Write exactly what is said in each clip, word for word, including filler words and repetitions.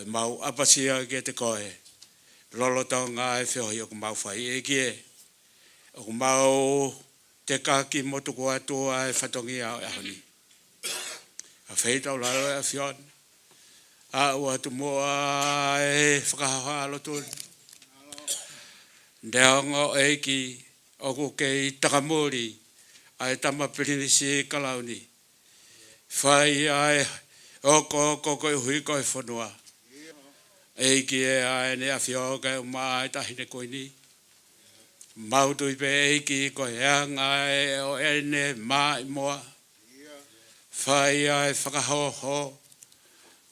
ʻemau ʻapasia kiate koe lolotonga e feohi ʻoku mau fai. ʻEiki ē, ʻoku mau tekaki mo tuku atu ʻa e fatongia ʻo e ʻaho ni. ʻAfeʻi taulalo ʻe ʻAfiona. ʻOatu muʻa e fakahaohaoa lotu ni. Neongo ʻEiki ʻoku kei takamuli ʻa e tama pilinisi Kalauni, fai ʻa e ʻokoʻoko koeʻuhi ko e fonua. ʻEiki ē, ʻa ʻene ʻafio kae ʻumaʻā e Taʻahine Kuini. Mau tui pē ʻEiki ko e anga ē ʻo ʻene maʻimoa, fai ʻa e fakahōhō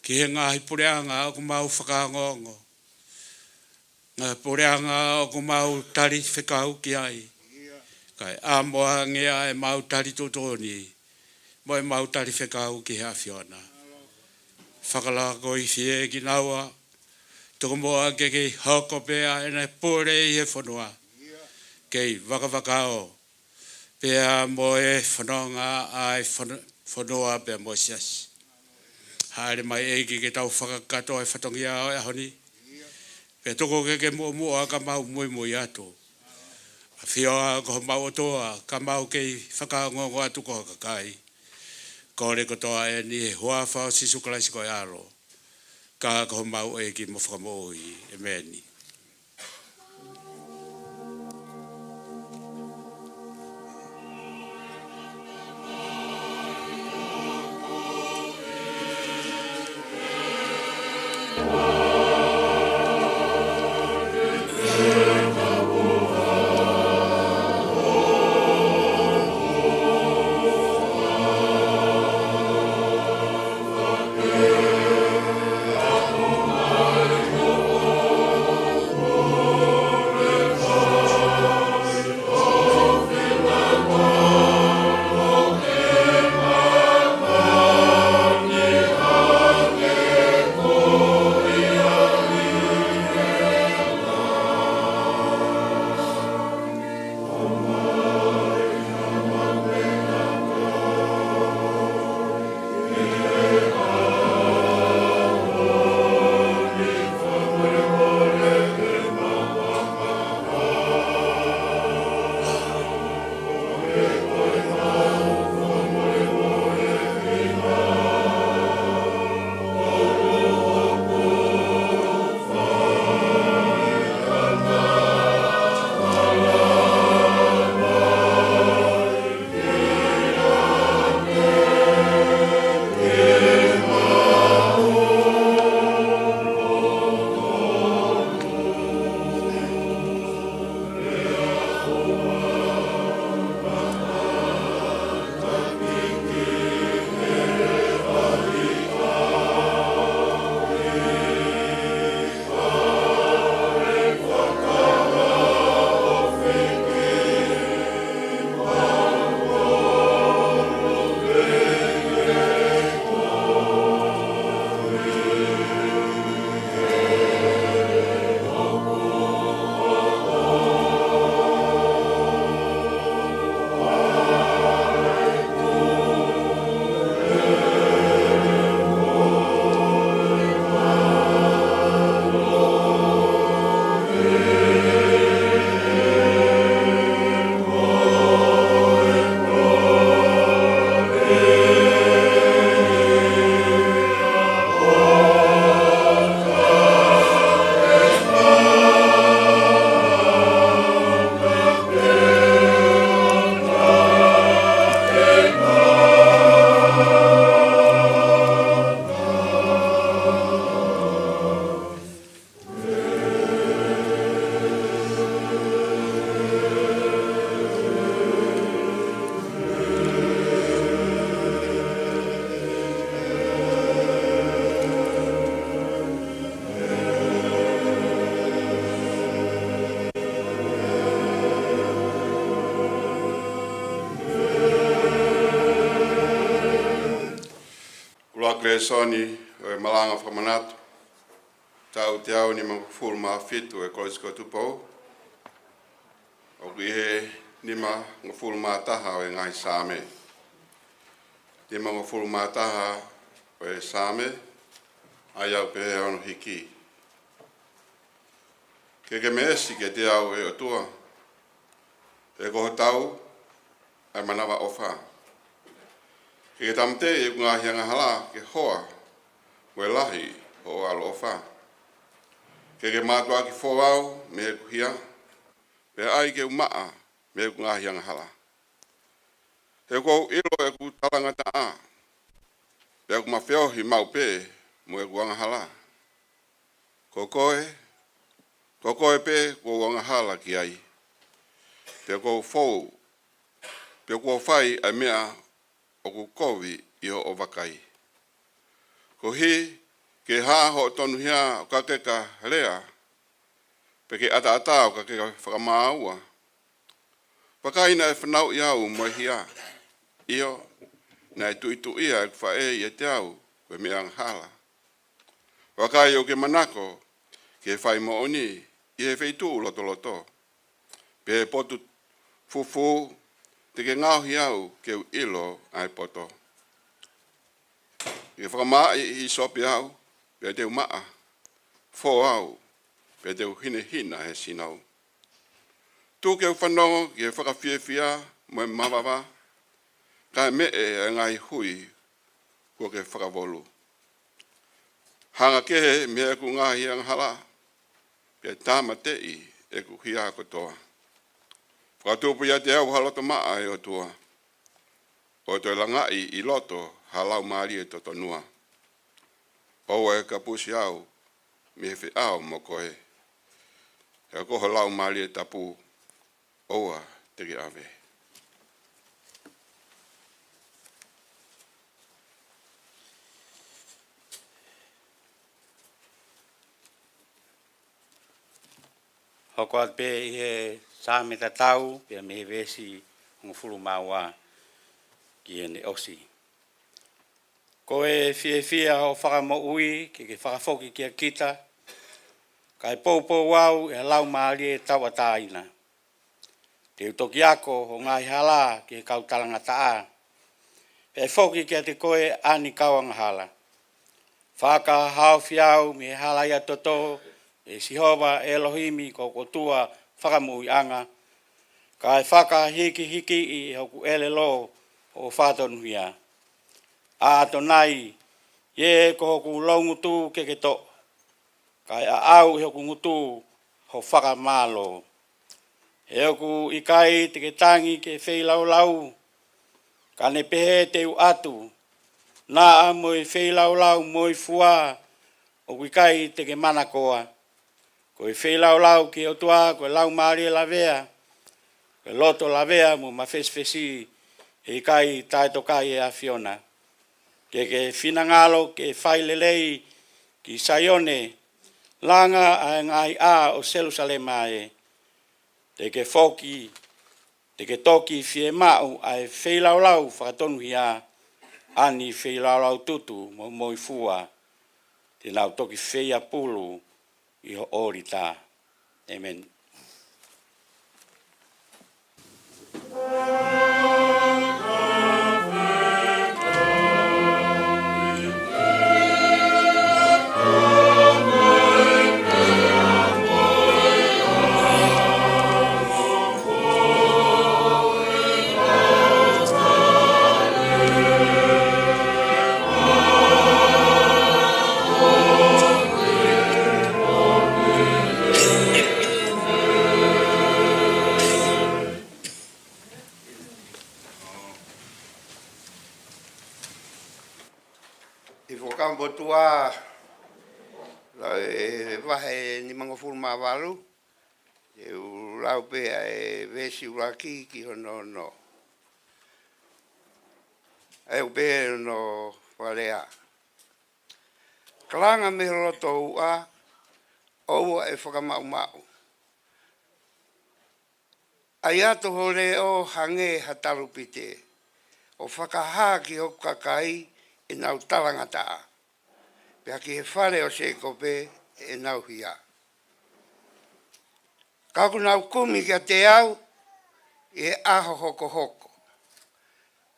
ki he ngaahi puleʻanga ʻoku mau fakaongoongo, ngaahi puleʻanga ʻoku mau tali fekau ki ai, kae ʻamo ange ʻa ʻemau tali tuʻutuʻuni mo ʻemau tali fekau ki he ʻAfiona. Fakalakoifi ē kinaua, tuku muʻa ke kei hoko pē ʻa ʻene pule ʻi he fonua, kei vakavakao pea mo e fononga ʻa e fono-, fonua pea mo e siasi. Hāʻele mai ʻEiki ke tau fakakakato e fatongia ʻo e ʻaho ni, pea tuku ke ke muʻomuʻa ka mau muimui atu. ʻAfio ā ko homau ʻOtua, ka mau kei fakaongoongo atu ko ho kakai. Kole kotoa eni ʻi he huafa ʻo Sīsū Kalaisi ko e ʻAlo, ka ko homau ʻEiki mo Fakamoʻui. ʻEmeni. ʻUluaki lēsoni ʻo e malanga fakamanatu, taʻu teau nimangofulu mā fitu ʻo e Kolisi ko Tupou. ʻOku ʻi he nimangofulu mā taha ʻo e ngaahi Saame. Nimangofulu mā taha ʻo e Saame, ʻA ia ʻoku pehē hono hiki: Ke ke meesi kiate au, ʻe ʻOtua, he ko ho tau ʻa e manavaʻofa. Ke ke tāmateʻi ʻeku ngaahi angahala ke hoa mo e lahi hoʻo ʻaloʻofa. Ke ke mātuʻaki fō au mei heʻeku hia, pea ʻai ke u maʻa mei heʻeku ngaahi angahala. He ʻoku ou ʻilo ʻeku talangataʻa, pea ʻoku mafeohi maʻu pē mo ʻeku angahala. Ko koe, ko koe pē kuo u angahala ki ai, pea kuo u fou, pea kuo u fai ʻa e meʻa ʻoku kovi ʻi hoʻo vakai. Koeʻuhi ke hā hoʻo tonuhia ʻo ka ke ka lea, pe ke ʻataʻatā ʻo ka ke ka fakamāua. Vakai, naʻe fanauʻi au mo e hia, ʻio, naʻe tuʻituʻia ʻeku faʻē ʻiate au ko e meʻa angahala. Vakai, ʻoku ke manako ki he fai moʻoni ʻi he feituʻu lotoloto, pea ʻi he potu fufū te ke ngaohi au ke u ʻilo ʻa e poto. Ke fakamaaʻi ʻi sopi au, pea te u maʻa; fō au, pea te u hinehina he sinou. Tuku ke u fanongo ki he fakafiefia mo e mavava, kae meʻe ʻa e ngaahi hui kuo ke fakavolu. Hanga kehe mei heʻeku ngaahi angahala, pea tāmateʻi ʻeku hia kotoa. Fakatupu ʻiate au ha loto maʻa, ʻe ʻOtua, ʻo toe langaʻi ʻi loto ha laumālie totonua. ʻOua ʻe kapusi au mei he feʻao mo koe, he ko ho Laumālie Tapu ʻoua te ke ʻave. Hoko atu pē ʻi he Saame tatau, pea mei he veesi hongofulu mā ua ki heʻene ʻosi. Ko e fiefia hoʻo fakamoʻui ke ke fakafoki kia kita, kae poupou au ʻe he laumālie tauʻatāina. Te u toki ako hoʻo ngaahi hala ki he kau talangataʻa, pea ʻe foki kiate koe ʻa e kau angahala. Fakahaofi au mei he halaia toto, ʻe Sihova ʻElohimi, ko hoku ʻOtua fakamoʻuiʻanga, kae fakahikihikiʻi ʻe hoku ʻelelo hoʻo fakatonuhia. ʻA ʻAtonai, ʻi he ko hoku loungutu ke ke toʻo, kae ʻaʻau ʻe hoku ngutu ho fakamālō. He ʻoku ʻikai te ke tangi ki he feilaulau, ka ne pehē te u ʻatu, naʻa mo e feilaulau mo e fua, ʻoku ʻikai te ke manakoa. Ko e feilaulau ki he ʻOtua ko e laumālie lavea, ko e loto lavea mo mafesifesi, he ʻikai taʻetokai ʻe ʻAfiona. Ke ke finangalo ke fai lelei ki Saione, langa ʻa e ngaahi ʻā ʻo Selusalema ē. Te ke foki, te ke toki fiemaʻu ʻa e feilaulau fakatonuhia, ʻa e feilaulau tutu mo e fua, te nau toki feiapulu ʻi ho ʻōlita. ʻĒmeni. ʻI he Fuakava Motuʻa, lau ʻe he vahe nimangofulu mā valu, te u lau pē ʻa e veesi ʻuluaki ki hono ono. ʻOku pehē hono fakalea: Kalanga mei ho loto uʻa, ʻoua ʻe fakamaʻumaʻu. ʻAi atu ho leʻo hangē ha talupite, ʻo fakahā ki hoku kakai ʻenau talangataʻa, pea ki he fale ʻo Sēkope ʻenau hia. Ka ʻoku nau kumi kiate au ʻi he ʻaho hokohoko,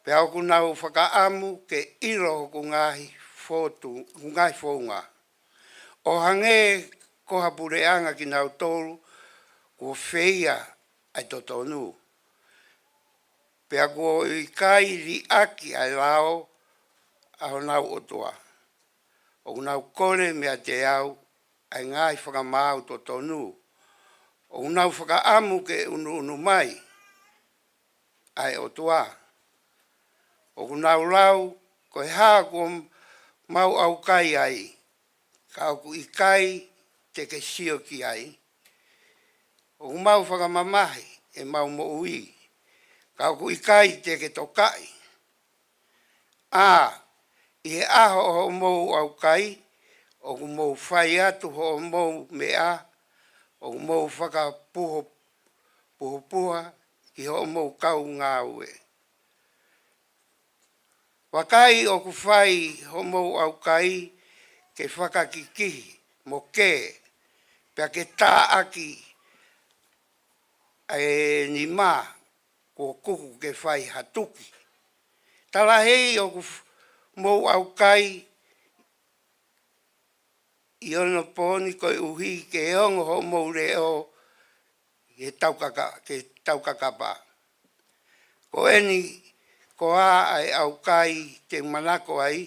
pea ʻoku nau fakaʻamu ke ʻilo hoku ngaahi fotu, ngaahi founga. ʻO hangē ko ha puleʻanga kinautolu kuo feia ʻa e totonu, pea kuo ʻikai liʻaki ʻa e lao ʻa honau ʻOtua. ʻOku nau kole meiate au ʻa e ngaahi fakamaau totonu. ʻOku nau fakaʻamu ke ʻunuʻunu mai ʻa e ʻOtua. ʻOku nau lau, ko e hā kuo mau ʻaukai ai, ka ʻoku ʻikai te ke sio ki ai? ʻOku mau fakamamahi ʻemau moʻui, ka ʻoku ʻikai te ke tokaʻi. ʻA, ʻi he ʻaho ʻo hoʻomou ʻaukai, ʻoku mou fai atu hoʻomou meʻa, ʻoku mou fakapuho, puhopuha ki hoʻomou kau ngāue. Vakai, ʻoku fai hoʻomou ʻaukai ke fakakikihi mo kē, pea ke tāʻaki ʻa e nima kuo kuku ke fai ha tuki. Talahei, ʻoku f-, mou ʻaukai ʻi onopooni koeʻuhi ke ongo hoʻomou leʻo ke taukaka-, ke taukakapa. Ko eni koā ʻa e ʻaukai te u manako ai?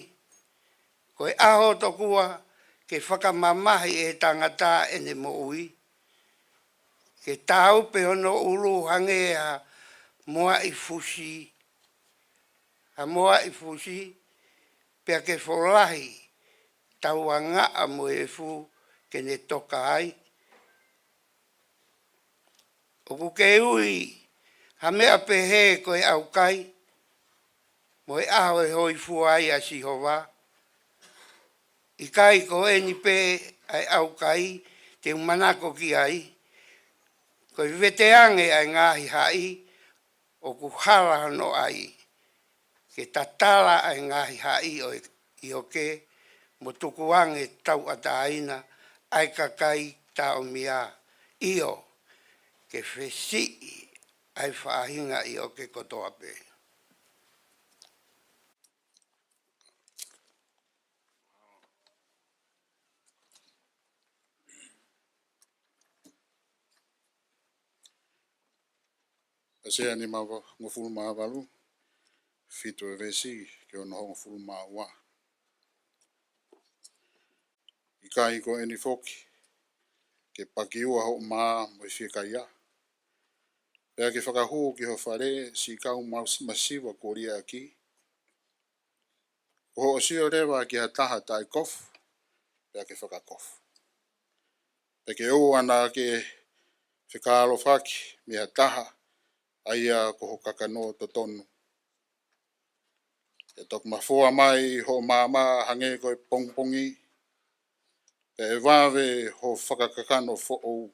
Ko e ʻaho tokua ke fakamamahi ʻe he tangata ʻene moʻui, ke tāupe hono ʻulu hangē ha moaʻi fusi, ha moaʻi fusi, pea ke folahi tauangaʻa mo e efu ke ne toka ai? ʻOku ke ui ha meʻa pehē ko e ʻaukai, mo e ʻaho ʻe hōifua ai ʻa Sihova? ʻIkai ko eni pē ʻa e ʻaukai te u manako ki ai? Ko e veteange ʻa e ngaahi haʻi, ʻoku hala hono ʻai, ke tatala ʻa e ngaahi haʻi ʻo e, ʻi ʻoke, mo tukuange tauʻatāina ʻa e kakai taʻomia, ʻio, ke fesiʻi ʻa e faʻahinga ʻi ʻoke kotoa pē. ʻAisea nimangofulu mā valu, fitu e veesi ki he onongofulu mā ua. ʻIkai ko eni foki ke pakiua hoʻo mā mo e fiekaia, pea ke fakahū ki ho fale siʻi kau mas-, masiva kuo liʻaki? Ko hoʻo sio leva ki ha taha taʻekofu, pea ke fakakofu, pea ke ʻoua naʻa ke fekālofaki mei ha taha, ʻa ia ko ho kakano totonu. ʻE toki mafua mai hoʻo maama hangē ko e pongipongi, pea ʻe vave ho fakakakano foʻou.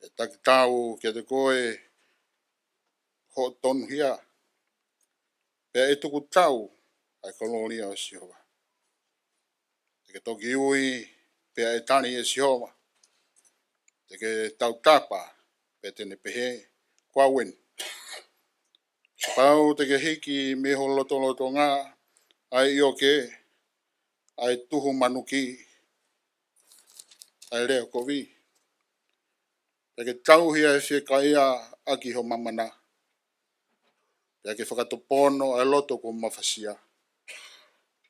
ʻE takitau kiate koe hoʻo tonuhia, pea ʻe tukutau ʻa e kolōlia ʻo Sihova. Te ke toki ui, pea ʻe tali ʻe Sihova. Te ke tautapa, pea te ne pehē, ko au eni. Kapau te ke hiki mei ho lotolotonga ʻa e ʻioke, ʻa e tuhu manuki, ʻa e lea kovi, pea ke tauhi ʻa e fiekaia ʻaki ho mamana, pea ke fakatopono ʻa e loto kuo mafasia,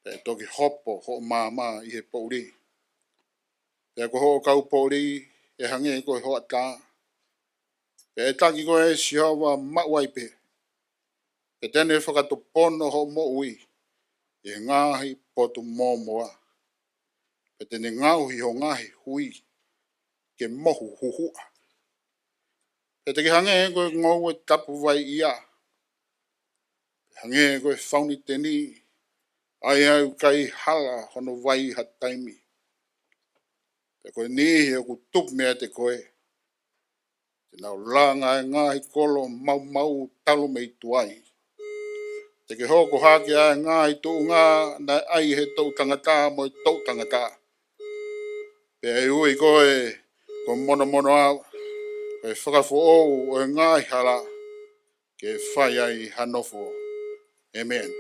pea ʻe toki hopo hoʻo maama ʻi he poʻuli, pea ko hoʻo kaupoʻuli ʻe hangē ko e hoʻatā. Pea ʻe taki koe ʻe Sihova maʻu ai pē, pea te ne fakatopono hoʻo moʻui ʻi he ngaahi potu mōmoa, pea te ne ngaohi ho ngaahi hui ke mohu huhuʻa. Pea te ke hangē ko e ngoue tapu vai ia, pea hangē ko e fauniteni, ʻa ia ʻoku ʻikai hala hono vai ha taimi. Pea ko e niʻihi ʻoku tupu meiate koe, te nau langa ʻa e ngaahi kolo maumau talu mei tuai. Te ke hoko hake ʻa e ngaahi tuʻunga naʻe ʻai ʻe he toʻu tangata mo e toʻu tangata. Pea ʻe ui koe ko Monomonoava, ko e Fakafoʻou ʻo e ngaahi hala, ke fai ai ha nofo. ʻĒmeni.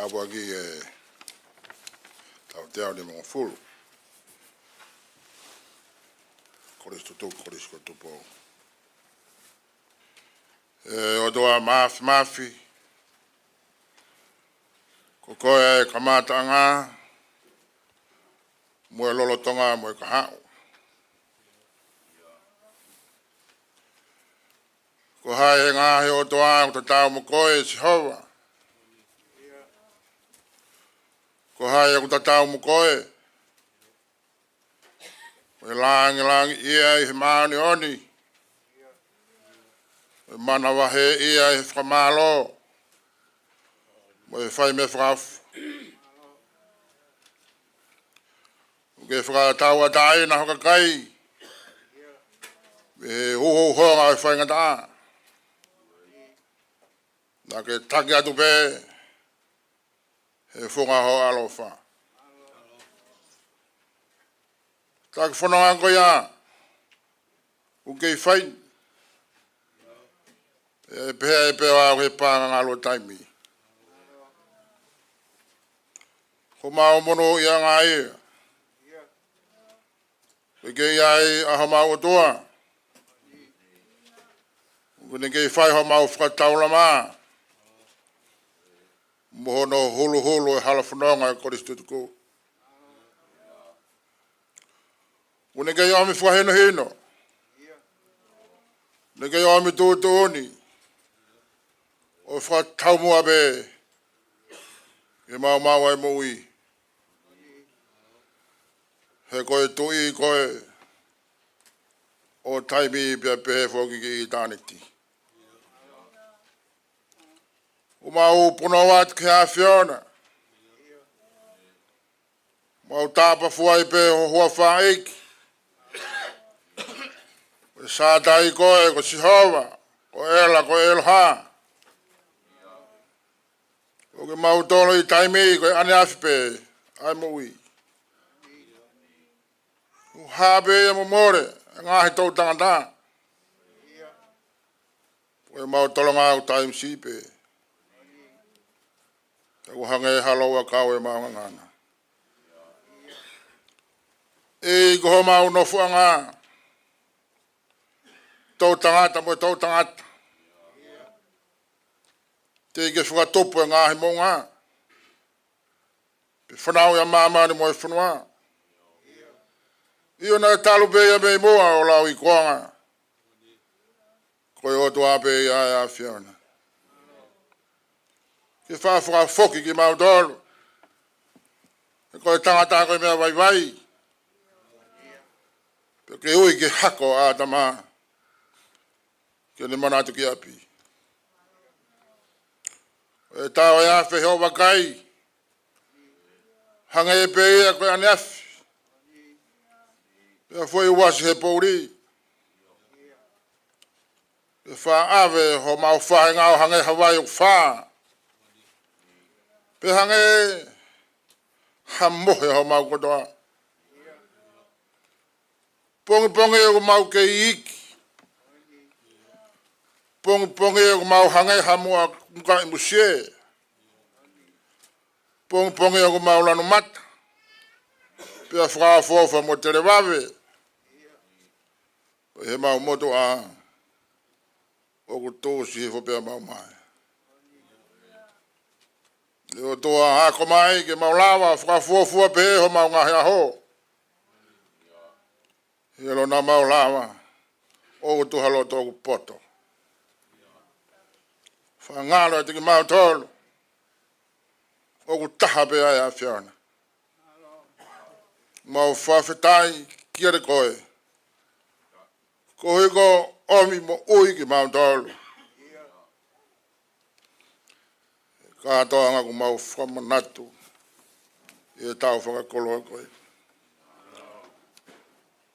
Tāpuaki e tau teau ni mongofulu. Kolisi tutuku, kolisi ko Tupou. ʻE ʻOtua Mafimafi, ko koe e kamataʻanga, mo e lolotonga, mo e kahaʻu. Ko hai e ngaahi ʻotua ʻoku tatau mo koe, Sihova? Ko hai ʻoku tatau mo koe? Ko e langilangiʻia ʻi he māʻoniʻoni, ko e manavaheʻia ʻi he fakamālō, mo e fai mei he fakaafu. ʻOku ke fakatauʻatāina ho kakai mei he uhouhonga ʻo e faingataʻa. Naʻa ke taki atu pē he funga ho ʻaloʻofa. Taki fononga ko ia ʻoku ke fai, ʻe pehē ai pē ʻo aʻu ki he paʻanga ngalo taimi. Ko homau monūʻiaʻanga ia. ʻOku ke ʻi ai ʻa homau ʻOtua. ʻOku ne kei fai homau fakataulama mo hono huluhulu e hala fononga e kolisi tutuku. ʻOku ne kei ʻomi fakahinohino. Ne kei ʻomi tuʻutuʻuni ʻo fakataumuʻa pē ke maumau ai moʻui. He ko e Tuʻi koe ʻo taimi pea pehē foki ki ʻitāniti. ʻOku mau punou atu ki he ʻAfiona. Mau tāpuakiʻi pē ho huafa ʻEiki. Ko e Sātai koe, ko Sihova, ko ʻEla, ko ʻEloha. Ko kimautolu ʻi taimi ko ē ʻaneafi pē ʻa e moʻui. ʻOku hā pē ia mo mole e ngaahi toʻu tangata. Ko e mau tolonga ʻoku taimi siʻi pē. Ka ʻoku hangē ha louʻakau e mau ngangana. ʻEiki, ko homau nofoʻanga, toʻu tangata mo e toʻu tangata. Teʻeki ke fakatupu e ngaahi moʻunga, pe fanauʻi ʻa māmani mo e fonua. ʻIo, naʻe talu pē ia mei muʻa ʻo lauikuonga. Ko e ʻOtua pē ia ʻa e ʻAfiona. Ke faʻa fakafoki kimautolu. He ko e tangata ko e meʻa vaivai. Pea ke ui ki he hako ʻo ʻĀtama ke ne manatu ki ʻapi. ʻE tau ʻi he afi ʻo e vakai. Hangē pē ia ko e ʻaneafi. Pea foʻi uasi he poʻuli. Pea faʻa ʻave homau faʻahinga ʻo hangē ha vai ʻoku fā. Pea hangē ha mohe homau kotoa. Pongipongi ʻoku mau kei iiki. Pongipongi ʻoku mau hangē ha muʻa mukaʻi musie. Pongipongi ʻoku mau lanu mata. Pea fakaʻofoʻofa mo televave. Pea ʻi he mau motuʻa ʻoku tuʻusi hifo pea mau mae. ʻE ʻOtua, ako mai ke mau lava fakafuofua pē homau ngaahi ʻaho. He ʻilo naʻa mau lava ʻo tuha loto ʻoku poto. Fakangalo ʻiate kimautolu ʻoku taha pē ʻa e ʻAfiona. Mau fakafetaʻi kiate koe. Koeʻuhi ko hoʻo ʻomi moʻui kimautolu. Kātoanga ʻoku mau fakamanatu ʻi he tau fakakoloa ko ē.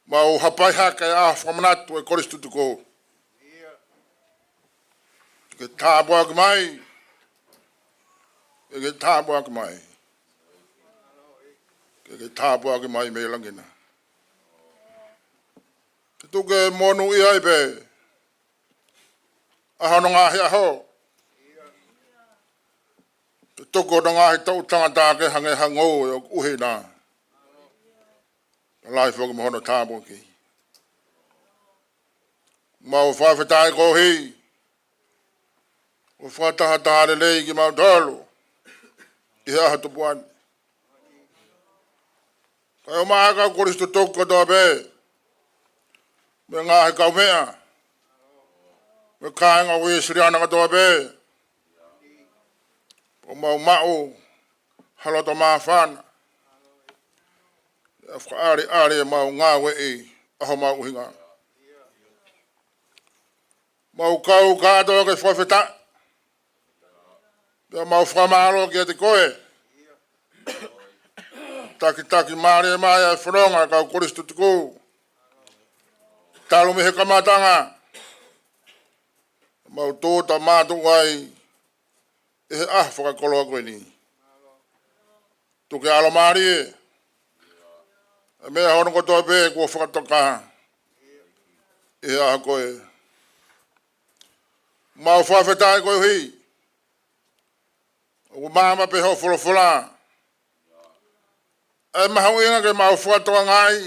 Mau hapai hake ʻa e fakamanatu ʻa e kolisi tutuku. Ke tāpuaki mai. Ke tāpuaki mai. Ke tāpuaki mai mei langi na. Ke tuku ke monūʻia ai pē ʻa hono ngaahi ʻaho. Tuku hono ngaahi toʻu tangata ke hangē ha ngoue ʻoku ʻuhinga. Lahi foki mo hono tāpuaki. Mau fakafetaʻi koeʻuhi ʻoku fakatahataha lelei kimautolu ʻi he ʻaho tupuʻa ni. Kae ʻumaʻā e kau Kolisi tutuku kotoa pē, mo e ngaahi kaumeʻa, mo e kāinga Uēsiliana kotoa pē, ʻoku mau maʻu ha loto māfana ʻi he fakaʻaliʻali ʻemau ngāueʻi ʻa homau ʻuhinga. Mau kau kātoa ke fakafetaʻi pea mau fakamālō kiate koe. Takitaki mālie mai ʻa e fononga ʻa e kau Kolisi tutuku talu mei he kamataʻanga, mau tūʻuta mātuʻu ai ʻi he ʻaho fakakoloa ko eni. Tuku ke ʻalomālie ʻa e meʻa hono kotoa pē kuo fakatoka ʻi he ʻaho ko ē. Mau fakafetaʻi koeʻuhi ʻoku maama pē hoʻo folofola ʻa e mahuʻinga ke mau fakatokangaʻi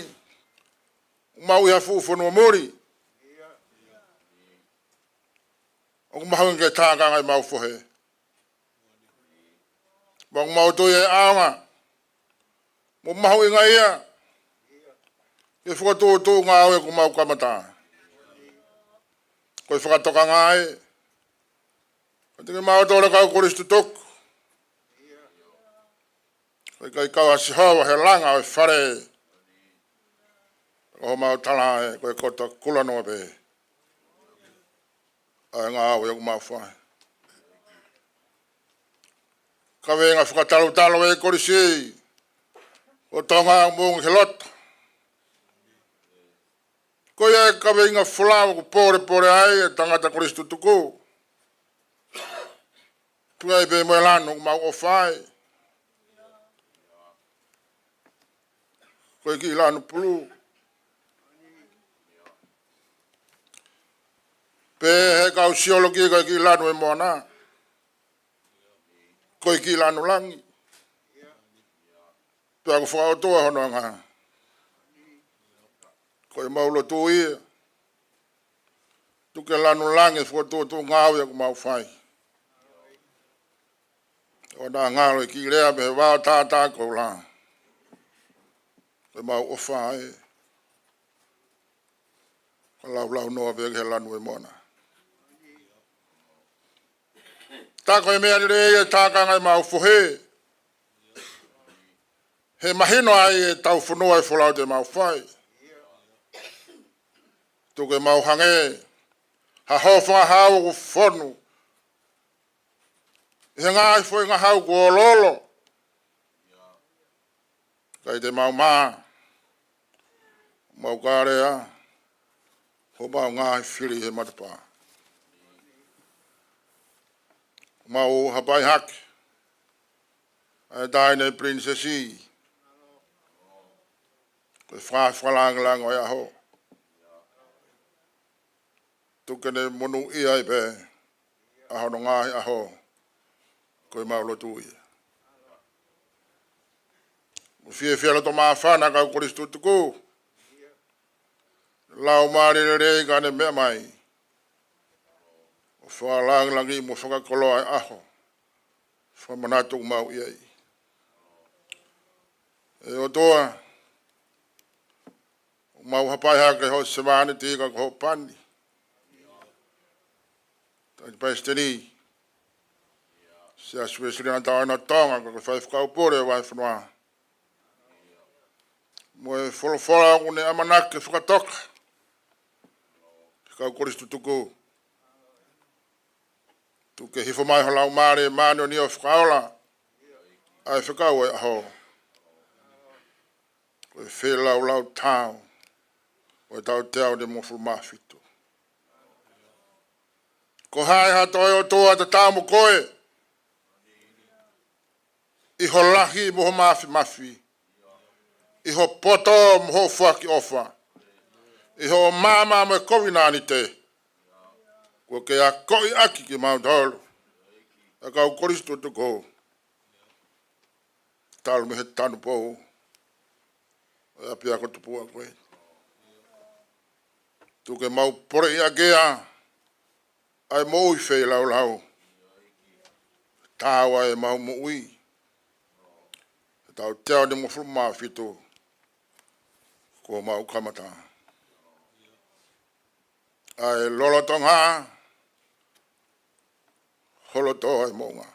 ʻoku mau ʻi ha fuʻu fonua muli. ʻOku mahuʻinga ke tākangaʻi ʻemau fohe. Pea ʻoku mau tui ʻe ʻaonga mo mahuʻinga ia ʻi he fokotuʻutuʻu ngāue kuo mau kamata. Ko e fakatokanga ē, ka te ke mau tole kau Kolisi tutuku. Ko e ʻikai kau ʻa Sihova he langa ʻo e fale. Ko homau tala ē, ko e koto kulanoa pē ʻa e ngāue ʻoku mau fai. Kaveinga fakatalutalo ʻe Kolisi, ko Tonga ʻoku mou ongo he loto. Ko ia e kaveinga folau ʻoku pōlepole ai e tangata Kolisi tutuku. Tuku ai pē mo e lanu ʻoku mau ʻofa ai. Ko e kiʻi lanu pulu. Pehē ʻe he kau siolokī ko e kiʻi lanu ʻo e moana, ko e kiʻi lanu langi. Pea ʻoku fakaʻotua hono anga. Ko ʻemau lotu ia. Tuku ke lanu langi e fokotuʻutuʻu ngāue ʻoku mau fai. ʻOua naʻa ngalo e kiʻi lea mei he vao tātā koula. Ko ʻemau ʻofa ē, ka laulau noa pē ki he lanu ʻo e moana. Tā ko e meʻa lelei e tākangaʻi ʻemau fohe. He mahino ai ʻetau fonua e folau te mau fai. Tuku ke mau hangē ha hō fakahau ʻoku fonu ʻi he ngaahi foʻi ngahau kuo oloolo. ʻIkai te mau mā, mau kalea, homau ngaahi fili he matapā. Mau hapai hake ʻa e taʻahine Pilinisesi, ko e fakafakalāngilangi ʻo e ʻaho. Tuku ke ne monūʻia ai pē ʻa hono ngaahi ʻaho. Ko ʻemau lotu ia. Mo e fiefia loto māfana kau Kolisi tutuku. Laumālie lelei ka ne meʻa mai ʻo fakalāngilangiʻi mo fakakoloa e ʻaho. Fakamanatu ʻoku mau ʻi ai. ʻE ʻOtua, ʻoku mau hapai hake hoʻo sevāniti ka ko hoʻo pani. Tangataʻeiki Palesiteni Siasi Uēsiliana Tauʻatāina ʻo Tonga, ka ko e faifekau pule ʻo e vahefonua. Mo e folofola ʻoku ne ʻamanaki ke fakatoka ki he kau Kolisi tutuku. Tuku ke hifo mai ho Laumālie Māʻoniʻoni ʻo fakaola ʻa e fekau ʻo e ʻaho. Ko e feilaulau taau ʻo e taʻu teau nimangofulu mā fitu. Ko hai ha toe ʻOtua tatau mo koe, ʻi ho lahi mo ho māfimafi, ʻi ho poto mo hoʻo foaki ʻofa, ʻi hoʻo maama mo e kovinānite kuo ke akoʻi ʻaki kimautolu ʻa e kau Kolisi tutuku. talu mei he tanupou ʻo e ʻapiako tupuʻa ko ē. Tuku ke mau poleʻi ʻaki ʻa e moʻui feilaulau. Taau ai ʻemau moʻui. He taʻu teau nimangofulu mā fitu kuo mau kamata ʻa e lolotonga ho loto ʻa e moʻunga.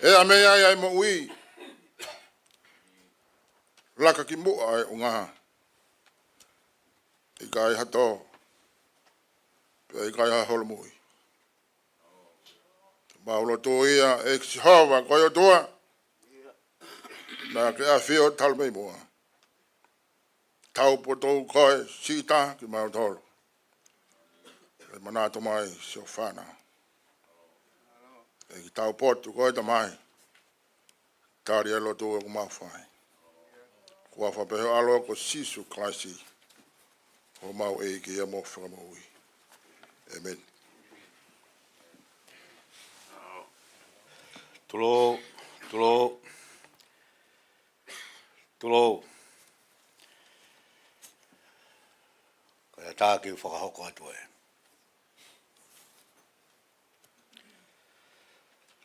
ʻE ʻa mei ai ʻa e moʻui, laka ki muʻa ʻa e ʻunga. ʻIkai ha tō, pea ʻikai ha holomui. Mau lotu ia, ʻe Sihova ko e ʻOtua, naʻa ke ʻafio talu mei muʻa. Taupotu koe, Sita, kimautolu. ʻE manatu mai, Siofana. ʻEiki taupotu koe, Tamai. Tali ʻa e lotu ʻoku mau fai. Huafa pē ho ʻAlo ko Sīsū Kalaisi, homau ʻEiki ia mo Fakamoʻui. ʻĒmeni. Tulou, tulou, tulou. Ko ia tā ke u fakahoko atu ē.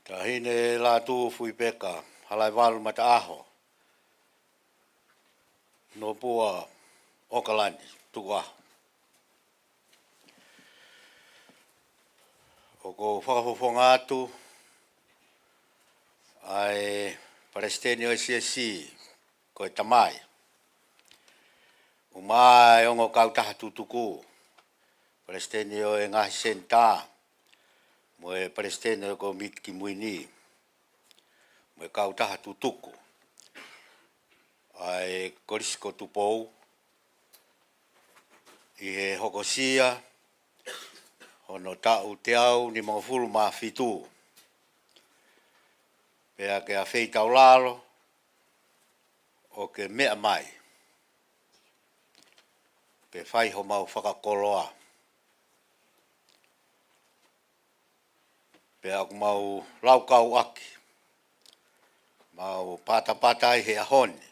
Taʻahine Lātūfuipeka Halaivalu Mataʻaho, Nopua, ʻOkalani, Tukuʻaho. ʻOku ou fakafofonga atu ʻa e Palesiteni ʻo e Siasi, ko e Tamai. ʻUmaʻā e ongo kautaha tutuku, Palesiteni ʻo e ngaahi senitā, mo e Palesiteni ʻo e Kōmiti Kimui ni, mo e kautaha tutuku ʻa e Kolisi ko Tupou, ʻi he hokosia hono taʻu teau nimangofulu mā fitu. Pea ke afeitaulalo ʻo ke meʻa mai, pea fai homau fakakoloa. Pea ʻoku mau laukau ʻaki, mau patapata ai he ʻaho ni,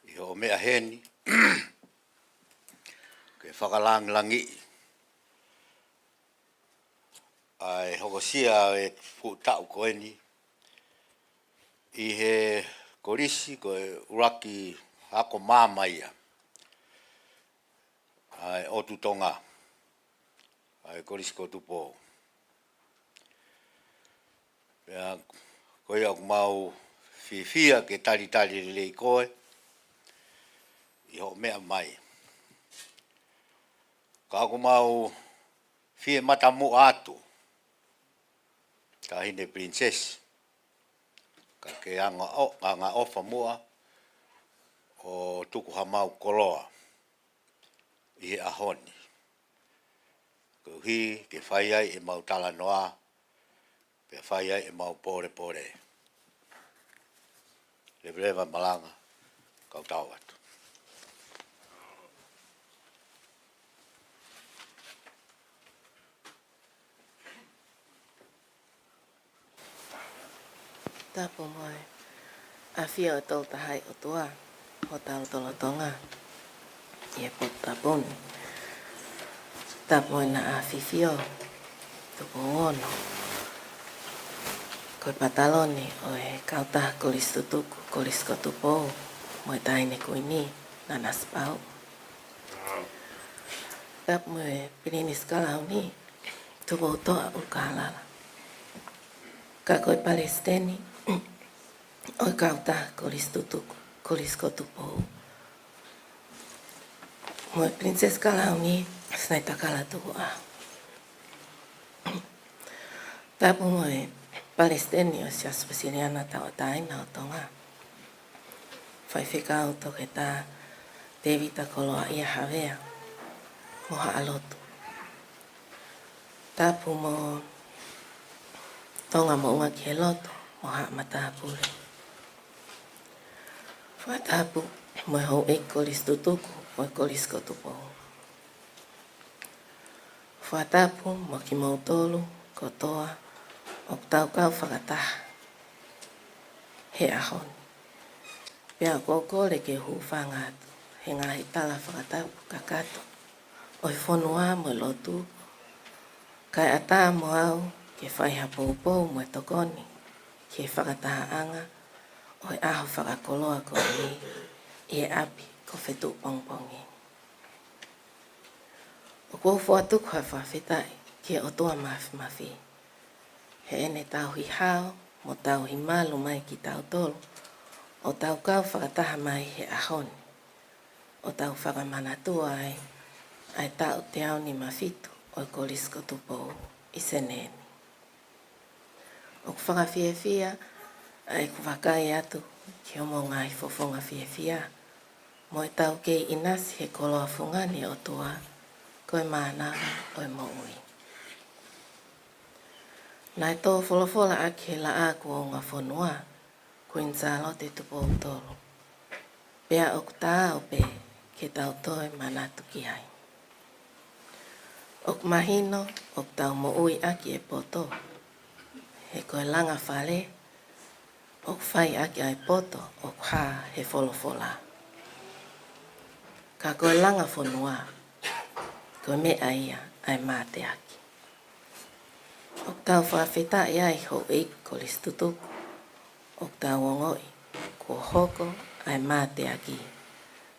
ʻi hoʻo meʻa heni, ke fakalangilangiʻi ʻa e hokosia ʻo e fuʻu taʻu ko eni, ʻi he kolisi ko e ʻuluaki ako māmani ia ʻa e ʻOtu Tonga, ʻa e Kolisi ko Tupou. Pea ko ia ʻoku mau fiefia ke talitali lelei koe ʻi hoʻo meʻa mai. Ka ʻoku mau fie matamuʻa atu, Taʻahine Pilinisesi, ka ke anga ʻo, angaʻofa muʻa ʻo tuku hamau koloa ʻi he ʻaho ni, koeʻuhi ke fai ai ʻemau talanoa, pea fai ai ʻemau pōlepole. Leveleva malanga, kau tau atu. Tapu mo e ʻafio ʻa e Tolu Tahaʻi ʻOtua, ʻo tau lotolotonga ʻi he potu tapu ni. Tapu mo e Naʻa Fifio, Tupou Ono. Ko e pataloni ʻo e kautaha Kolisi Tutuku, Kolisi ko Tupou, mo e Taʻahine Kuini, Nanasipauʻu. Tapu mo e Pilinisi Kalauni, Tupoutoʻa ʻUlukālala. Ka ko e Palesiteni ʻo e kautaha Kolisi Tutuku, Kolisi ko Tupou, mo e Pilinisesi Kalauni, Sinaitakala Tukuʻaho. Tapu mo e Palesiteni ʻo e Siasi Uēsiliana Tauʻatāina ʻo Tonga, Faifekau Toketā Tēvita Koloaʻia Havea, mo haʻa lotu. Tapu mo Tonga Moʻunga ki he Loto, mo haʻa matāpule. Fakatapu mo e houʻeiki Kolisi Tutuku ʻo e Kolisi ko Tupou. Fakatapu mo kimoutolu kotoa ʻoku tau kau fakataha he ʻaho ni. Pea ʻoku ou kole ke u hūfanga atu he ngaahi tala fakatapu kakato ʻo e fonua mo e lotu, kae ʻatā mo au ke fai ha poupou mo e tokoni ki he fakatahaʻanga ʻo e ʻaho fakakoloa ko eni ʻi he ʻapi ko Fetuʻupongipongi. ʻOku ou fokotuʻu ha fakafetaʻi ki he ʻOtua Mafimafi, heʻene tauhi hao mo tauhi malu mai kitautolu, ʻo tau kau fakataha mai he ʻaho ni, ʻo tau fakamanatua ai ʻa e taʻu teau nima fitu ʻo e Kolisi ko Tupou ʻi Senē ni. ʻOku fakafiefia ʻa ʻeku vakai atu ki hoʻomou ngaahi fofonga fiefia, mo ʻetau kei ʻinasi he koloa fungani ʻOtua, ko e mānava ʻo e moʻui. Naʻe tō folofola ʻaki he Laʻā kuo Ungafonua, Kuini Sālote Tupou Tolu, pea ʻoku taau pē ke tau toe manatu ki ai. ʻOku mahino ʻoku tau moʻui ʻaki e poto, he ko e langa fale ʻoku fai ʻaki ʻa e poto ʻoku hā he folofola. Ka ko e langa fonua, ko e meʻa ia ʻa e mateaki. ʻOku tau fakafetaʻi ai houʻeiki kolisi tutuku, ʻoku tau ongoʻi kuo hoko ʻa e mateaki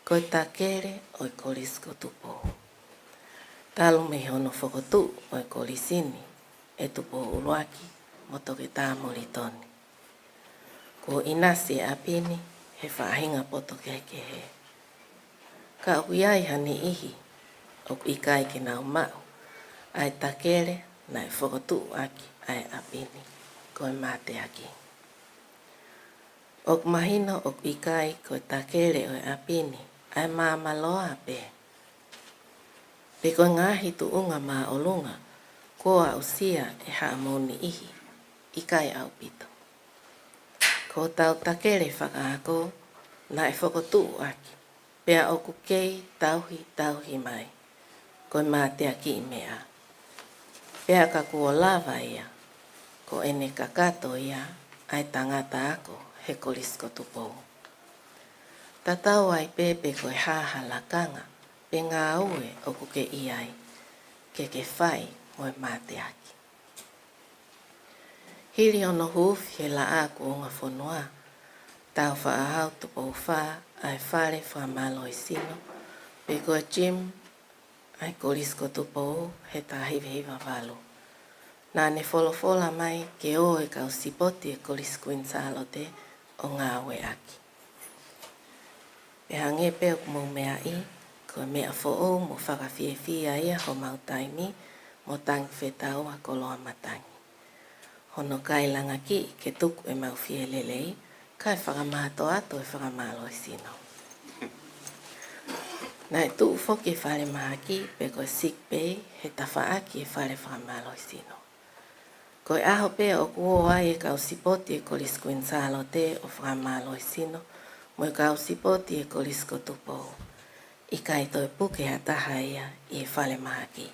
ko e takele ʻo e Kolisi ko Tupou. Talu mei hono fokotuʻu ʻo e kolisi ni ʻe Tupou ʻUluaki mo Toketā Molitoni, kuo ʻinasi e ʻapi ni he faʻahinga poto kehekehe. Ka ʻoku ʻi ai ha niʻihi ʻoku ʻikai ke nau maʻu ʻa e takele naʻe fokotuʻu ʻaki ʻa e ʻapi ni, ko e mateaki. ʻOku mahino ʻoku ʻikai ko e takele ʻo e ʻapi ni ʻa e maama loa pē, pe ko e ngaahi tuʻunga māʻolunga kuo aʻusia ʻe haʻamou niʻihi, ʻikai ʻaupito. Ko hotau takele fakaako naʻe fokotuʻu ʻaki, pea ʻoku kei tauhi tauhi mai, ko e mateakiʻi meʻa. Pea ka kuo lava ia, ko ʻene kakato ia ʻa e tangata ako he Kolisi ko Tupou. Tatau ai pē pe ko e hā ha lakanga pe ngāue ʻoku ke ʻi ai, ke ke fai mo e mateaki. Hili hono huufi he Laʻā kuo Ungafonua, Tāufaʻāhau Tupou Fā ʻa e fale fakamālohisino, pe ko e gym, ʻa e Kolisi ko Tupou he taha hiva hiva valu. Naʻa ne folofola mai ke ō e kau sipoti e Kolisi Kuini Sālote ʻo ngāueʻaki. Pea hangē pē ʻoku mou meaʻi, ko e meʻa foʻou mo fakafiefia ia homau taimi mo tangi fetaua koloa matangi. Hono kailanga kiʻi ke tuku ʻemau fie lelei, kae fakamātoato e fakamālohisino. Naʻe tuʻu foki e falemahaki pe ko e sick bay he tafaʻaki e fale fakamālohisino. Ko e ʻaho pē ʻoku ō ai e kau sipoti e Kolisi Kuini Sālote ʻo fakamālohisino mo e kau sipoti e Kolisi ko Tupou, ʻikai toe puke ha taha ia ʻi he falemahaki.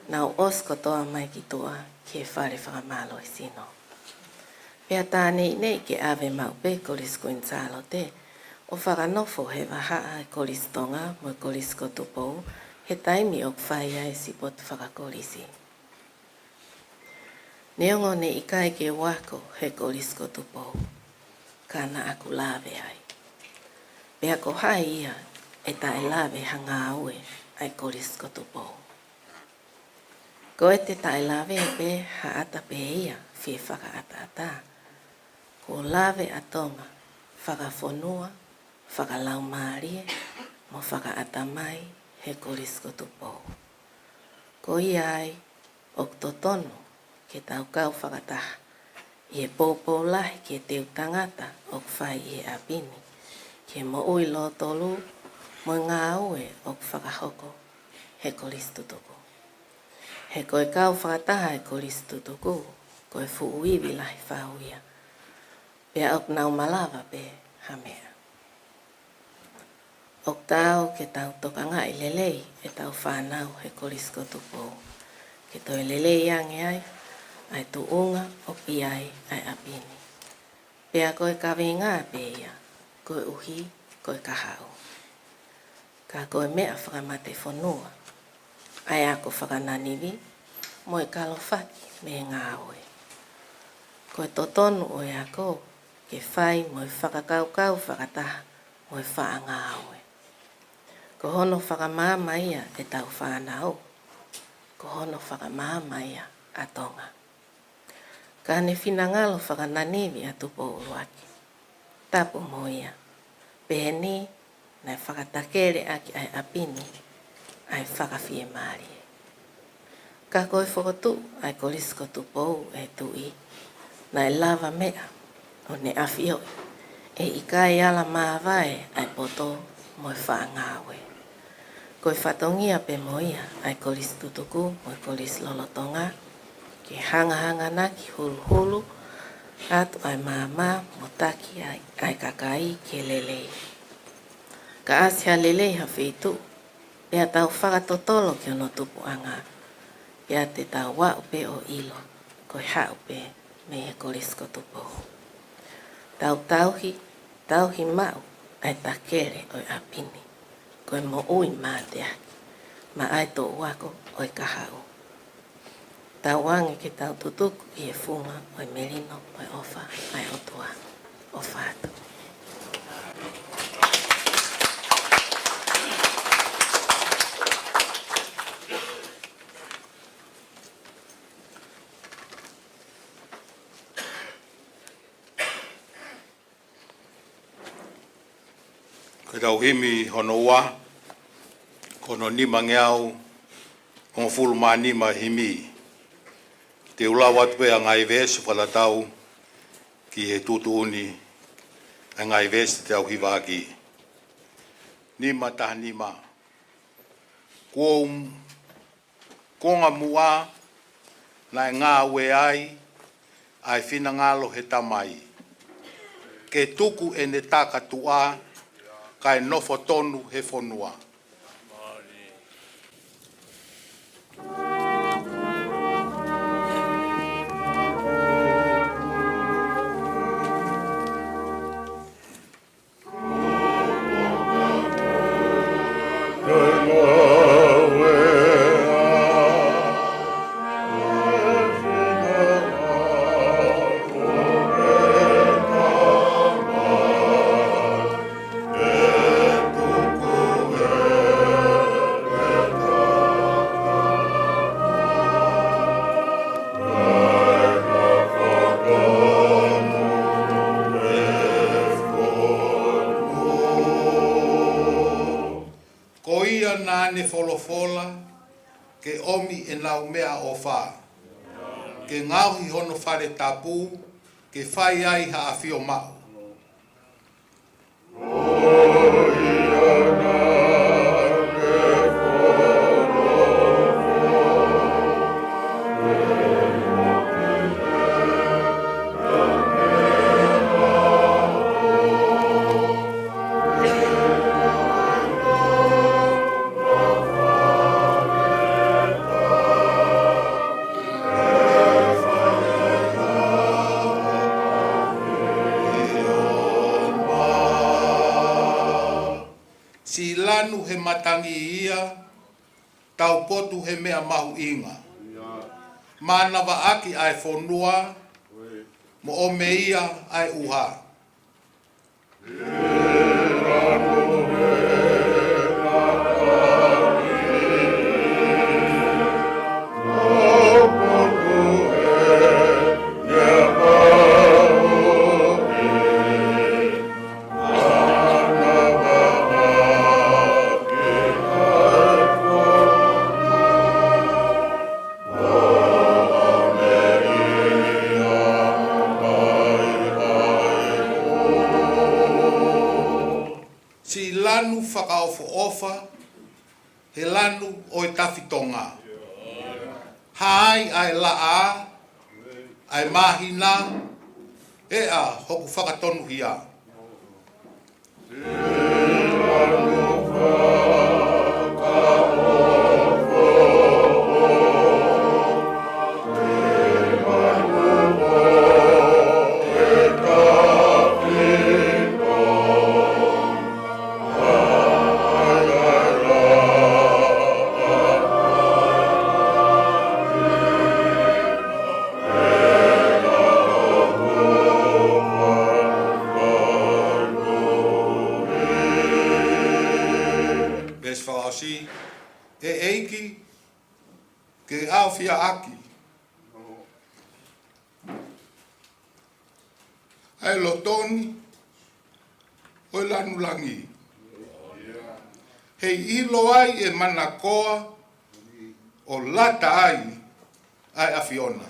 Nau ʻosi kotoa mai ki tuʻa ki he fale fakamālohisino. Pea tā neʻineʻi ke ʻave maʻu pē Kolisi Kuini Sālote ʻo fakanofo he vahaʻa e Kolisi Tonga mo e Kolisi ko Tupou he taimi ʻoku fai ai e sipoti fakakolisi. Neongo ne ʻikai ke u ako he Kolisi ko Tupou, ka naʻa ku lave ai. Pea ko hai ia ʻe taʻelave ha ngāue ʻa e Kolisi ko Tupou? Ko ʻete taʻelave pē ha ʻata pē ia fie fakaʻataʻatā. Kuo lave ʻa Tonga fakafonua, fakalaumālie, mo fakaʻatamai he Kolisi ko Tupou. Ko ia ai ʻoku totonu ke tau kau fakataha ʻi he poupou lahi ki he teu tangata ʻoku fai ʻi he ʻapi ni, ki he moʻui lōtolu mo e ngāue ʻoku fakahoko he Kolisi Tutuku. He ko e kau fakataha e Kolisi Tutuku, ko e fuʻu ivi lahi fau ia. Pea ʻoku nau malava pē ha meʻa. ʻOku taau ke tau tokangaʻi lelei ʻetau fānau he Kolisi ko Tupou, ke toe lelei ange ai ʻa e tuʻunga ʻoku ʻi ai ʻa e ʻapi ni. Pea ko e kaveinga pē ia, koeʻuhi ko e kahaʻu. Ka ko e meʻa fakamatefonua ʻa e ako fakananivi mo e kalofaki mei he ngāue. Ko e totonu ʻo e ako ke fai mo e fakakaukau fakataha mo e faʻa ngāue. Ko hono fakamaama ia ʻetau fānau, ko hono fakamaama ia ʻa Tonga. Ka ne finangalo fakananivi ʻa Tupou ʻUluaki. Tapu mo ia. Pehē ni naʻe fakatakele ʻaki ʻa e ʻapi ni ʻa e fakafiemālie. Ka ko e fokotuʻu ʻa e Kolisi ko Tupou ʻe Tuʻi, naʻe lava meʻa ʻo ne ʻafioʻi ʻe ʻikai ala māvae ʻa e poto mo e faʻa ngāue. Ko e fatongia pē mo ia ʻa e Kolisi Tutuku mo e Kolisi Lolotonga, ke hangahanganaki huluhulu atu ʻa e maama mo taki ai ʻa e kakai ke lelei. Ka ʻasi ha lelei ha feituʻu, pea tau fakatotolo ki hono tupuʻanga, pea te tau aʻu pē ʻo ʻilo ko e haʻu pē mei he Kolisi ko Tupou. Tau tauhi, tauhi maʻu ʻa e takele ʻo e ʻapi ni, ko e moʻui mateaki maʻa e toʻu ako ʻo e kahaʻu. Tauange ke tau tutuku ʻi he funga ʻo e melino ʻo e ʻofa ʻa e ʻOtua. ʻOfa atu. Ko ʻetau himi hono ua, ko hono nimangeau hongofulu mā nima himi. Te u lau atu pē ʻa e ngaahi veesi fakatatau ki he tuʻutuʻuni ʻa e ngaahi veesi te tau hivaʻaki. Nima taha nima. Kuo u Konga muʻa naʻe ngāue ai ʻa e finangalo he Tamai, ke tuku ʻene takatuʻa kae nofo tonu he fonua. Ko ia naʻa ne folofola ke ʻomi ʻenau meʻaʻofa, ke ngaohi hono fale tapu, ke fai ai ha ʻafio maʻu. Siʻi lanu he matangi ia, taupotu he meʻa mahuʻinga. Manavaʻaki ʻa e fonua, mo ʻomi ia ʻa e ʻuha. Siʻi lanu fakaʻofoʻofa, he lanu ʻo e tafitonga. Hā ai ʻa e laʻā, ʻa e māhina, ʻe ʻa hoku fakatonuhia. ʻe ʻEiki, ke ʻaofiaʻaki ʻa e loto ni ʻo e lanu langi, heiʻilo ai ʻe manakoa ʻo lata ai ʻa e ʻAfiona.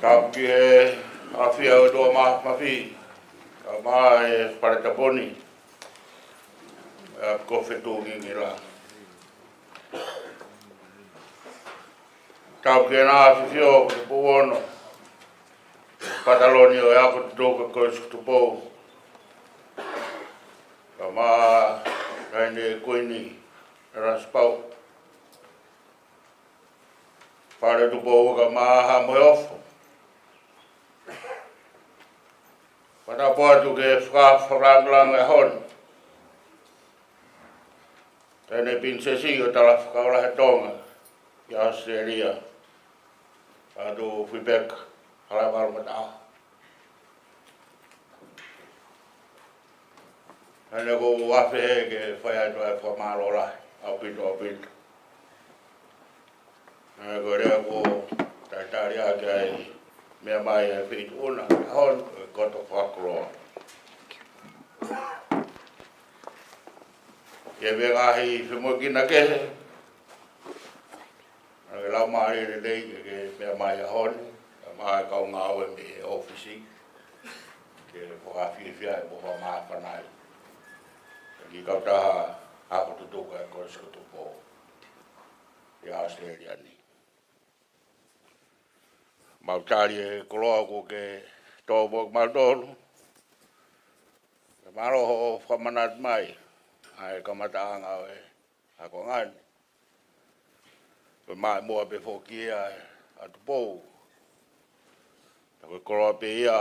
Tapu ki he ʻafio ʻa e ʻOtua Māfimafi, kae ʻumaʻā e paletapu ni, ʻa e ʻEpikoopo Tūngingila. Tapu ki heʻena ʻAfio ko Tupou Ono, Pataloni ʻo e Ako Tutuku ko Kolisi ko Tupou, kae ʻumaʻā e Taʻahine Kuini ʻEletā Sipauʻu, Fale Tupou kae ʻumaʻā Haʻa Moheofo. Fakatapu atu ki he fakafofonga langa ʻo e ʻaho ni, Taʻahine Pilinisesi ʻo Talafakau Lahi ʻa Tonga ʻi ʻAositelēlia, Lātūfuipeka Halaevalu Mataʻaho. Hangē ko ʻeku ʻofa ke fai atu ʻa e fakamālō lahi ʻaupito, ʻaupito. Hangē ko e lea kuo talitali ʻaki ʻa e meʻa mai ʻa e Feituʻu na, ʻa e ʻaho ni, ko e koto fakakoloa. Ke meʻa ngaahi femoʻuekina kehe, ʻa e laumālie lelei ke, ke meʻa mai ʻaho ni, kae ʻumaʻā e kau ngāue mei he ʻōfisi, ke fakafiefia mo fakamāfana ai ʻa e kiʻi kautaha ako tutuku ʻa e Kolisi ko Tupou ʻi ʻAositelēlia ni. Mau tali e koloa kuo ke tō mo kimautolu. Ke mālō hoʻo fakamanatu mai ʻa e kamataʻanga ʻo e akoʻanga ni. Ko e maʻimoa pē foki ia ʻa Tupou. Ka ko e koloa pē ia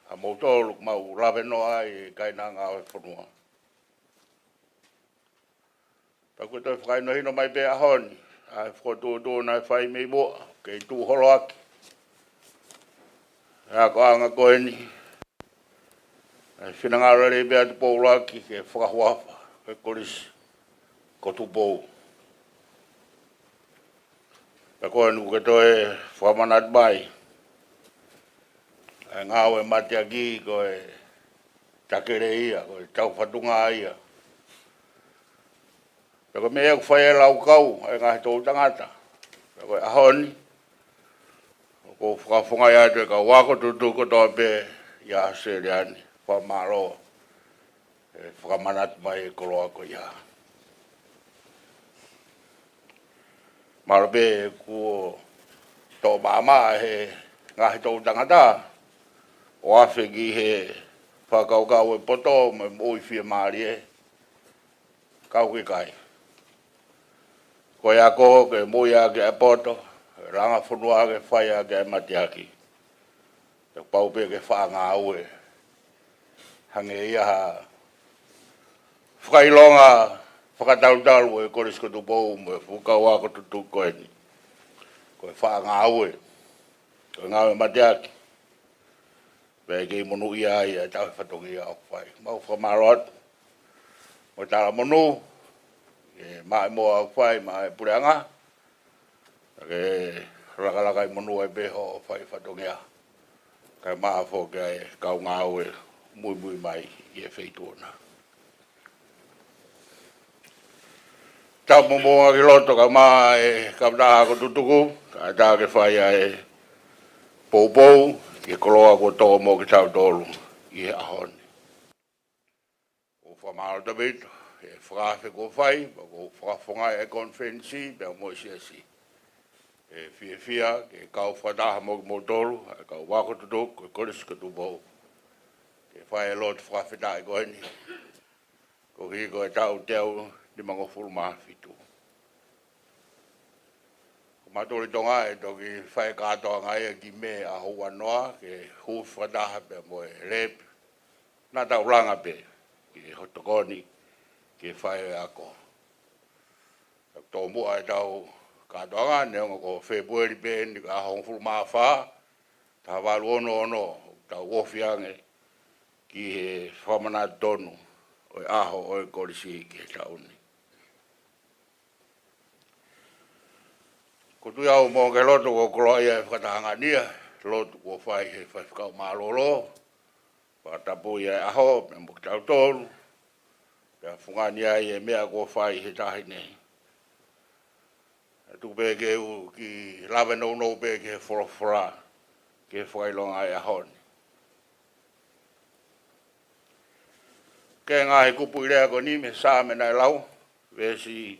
ʻa moutolu ʻoku mau lave noa ai e kainanga ʻo e fonua. Pea ko e toe fakahinohino mai pē ʻaho ni ʻa e fokotuʻutuʻu naʻe fai mei muʻa, kei tuʻu holo ʻaki ʻa e akoʻanga ko eni. ʻA e finangalo lelei pē ʻa Tupou ʻUluaki ke fakahuafa ʻa e Kolisi ko Tupou. Pea ko eni kuo ke toe fakamanatu mai ʻa e ngāue mateaki ko e takele ia, ko e taufatunga ia. Pea ko e meʻa ia ʻoku fai ai e laukau ʻa e ngaahi toʻutangata. Pea ko e ʻaho ni, ʻoku ou fakafofongaʻi atu e kau ako tutuku kotoa pē ʻi ʻAositelēlia ni, fakamālō e fakamanatu mai e koloa ko ia. Mahalo pē kuo toʻo maʻamaʻa he ngaahi toʻutangata ʻo afe ki he fakakaukau ʻo e poto mo e moʻui fiemālie. Ka ʻoku ʻikai. Ko e ako ke moʻui ʻaki ʻa e poto, langa fonua ke fai ʻaki ʻa e mateaki. Pea pau pē ke faʻa ngāue. Hangē ia ha fakaʻilonga fakatalutalu ʻo e Kolisi ko Tupou mo e fuʻu kau ako tutuku ko eni. Ko e faʻa ngāue. Ko e ngāue mateaki. Pea ʻe kei monūʻia ai ʻa e tauhi fatongia ʻoku fai. Mau fakamālō atu mo e talamonū, ʻe maʻimoa ʻoku fai maʻa e puleʻanga, ke lakalaka ʻi monū ai pē hoʻo fai fatongia. Kae ʻumaʻā foki ʻa e kau ngāue muimui mai ʻi he Feituʻu na. Tapu mo e moʻunga ki loto kae ʻumaʻā e kautaha ako tutuku, kae ʻatā ke fai ʻa e poupou ki he koloa kuo tō mo kitautolu ʻi he ʻaho ni. ʻOku ou Mālō ʻaupito ʻi he fakaafe kuo fai, pea ʻoku ou fakafofongaʻi e konifelenisi pea mo e siasi. ʻE fiefia ke kau fakataha mo kimoutolu, ʻa e kau ako tutuku ʻo e Kolisi ko Tupou, ke fai e lotu fakafetaʻi ko eni, koeʻuhi ko e taʻu teau nimangofulu mā fitu. Ko mautolu ʻi Tonga ʻe toki fai kātoanga ia ki Mē ʻaho ua noa, ke hū fakataha pea mo e lepe naʻa tau langa pē ki he hotokoni ke fai e ako. Ka tomuʻa ʻetau kātoanga, neongo ko Fēpueli pē eni, ko e ʻaho hongofulu mā fā, taha valu ono ono, tau ofi ange ki he fakamanatu tonu ʻo e ʻaho ʻo e kolisi ki he taʻu ni. Ko e tui au mo e lotu kuo koloaʻia e fakatahaʻanga ni, lotu kuo fai he faifekau mālōlō, fakatapu ia e ʻaho, pea mo kitautolu, pea fungani ai e meʻa kuo fai he taʻu ni. ʻE tuku pē ke u kiʻi lave nounou pē ki he folofola, ki he fakaʻilonga e ʻaho ni. Ko e ngaahi kupuʻi lea ko eni mei he Saame naʻe lau, veesi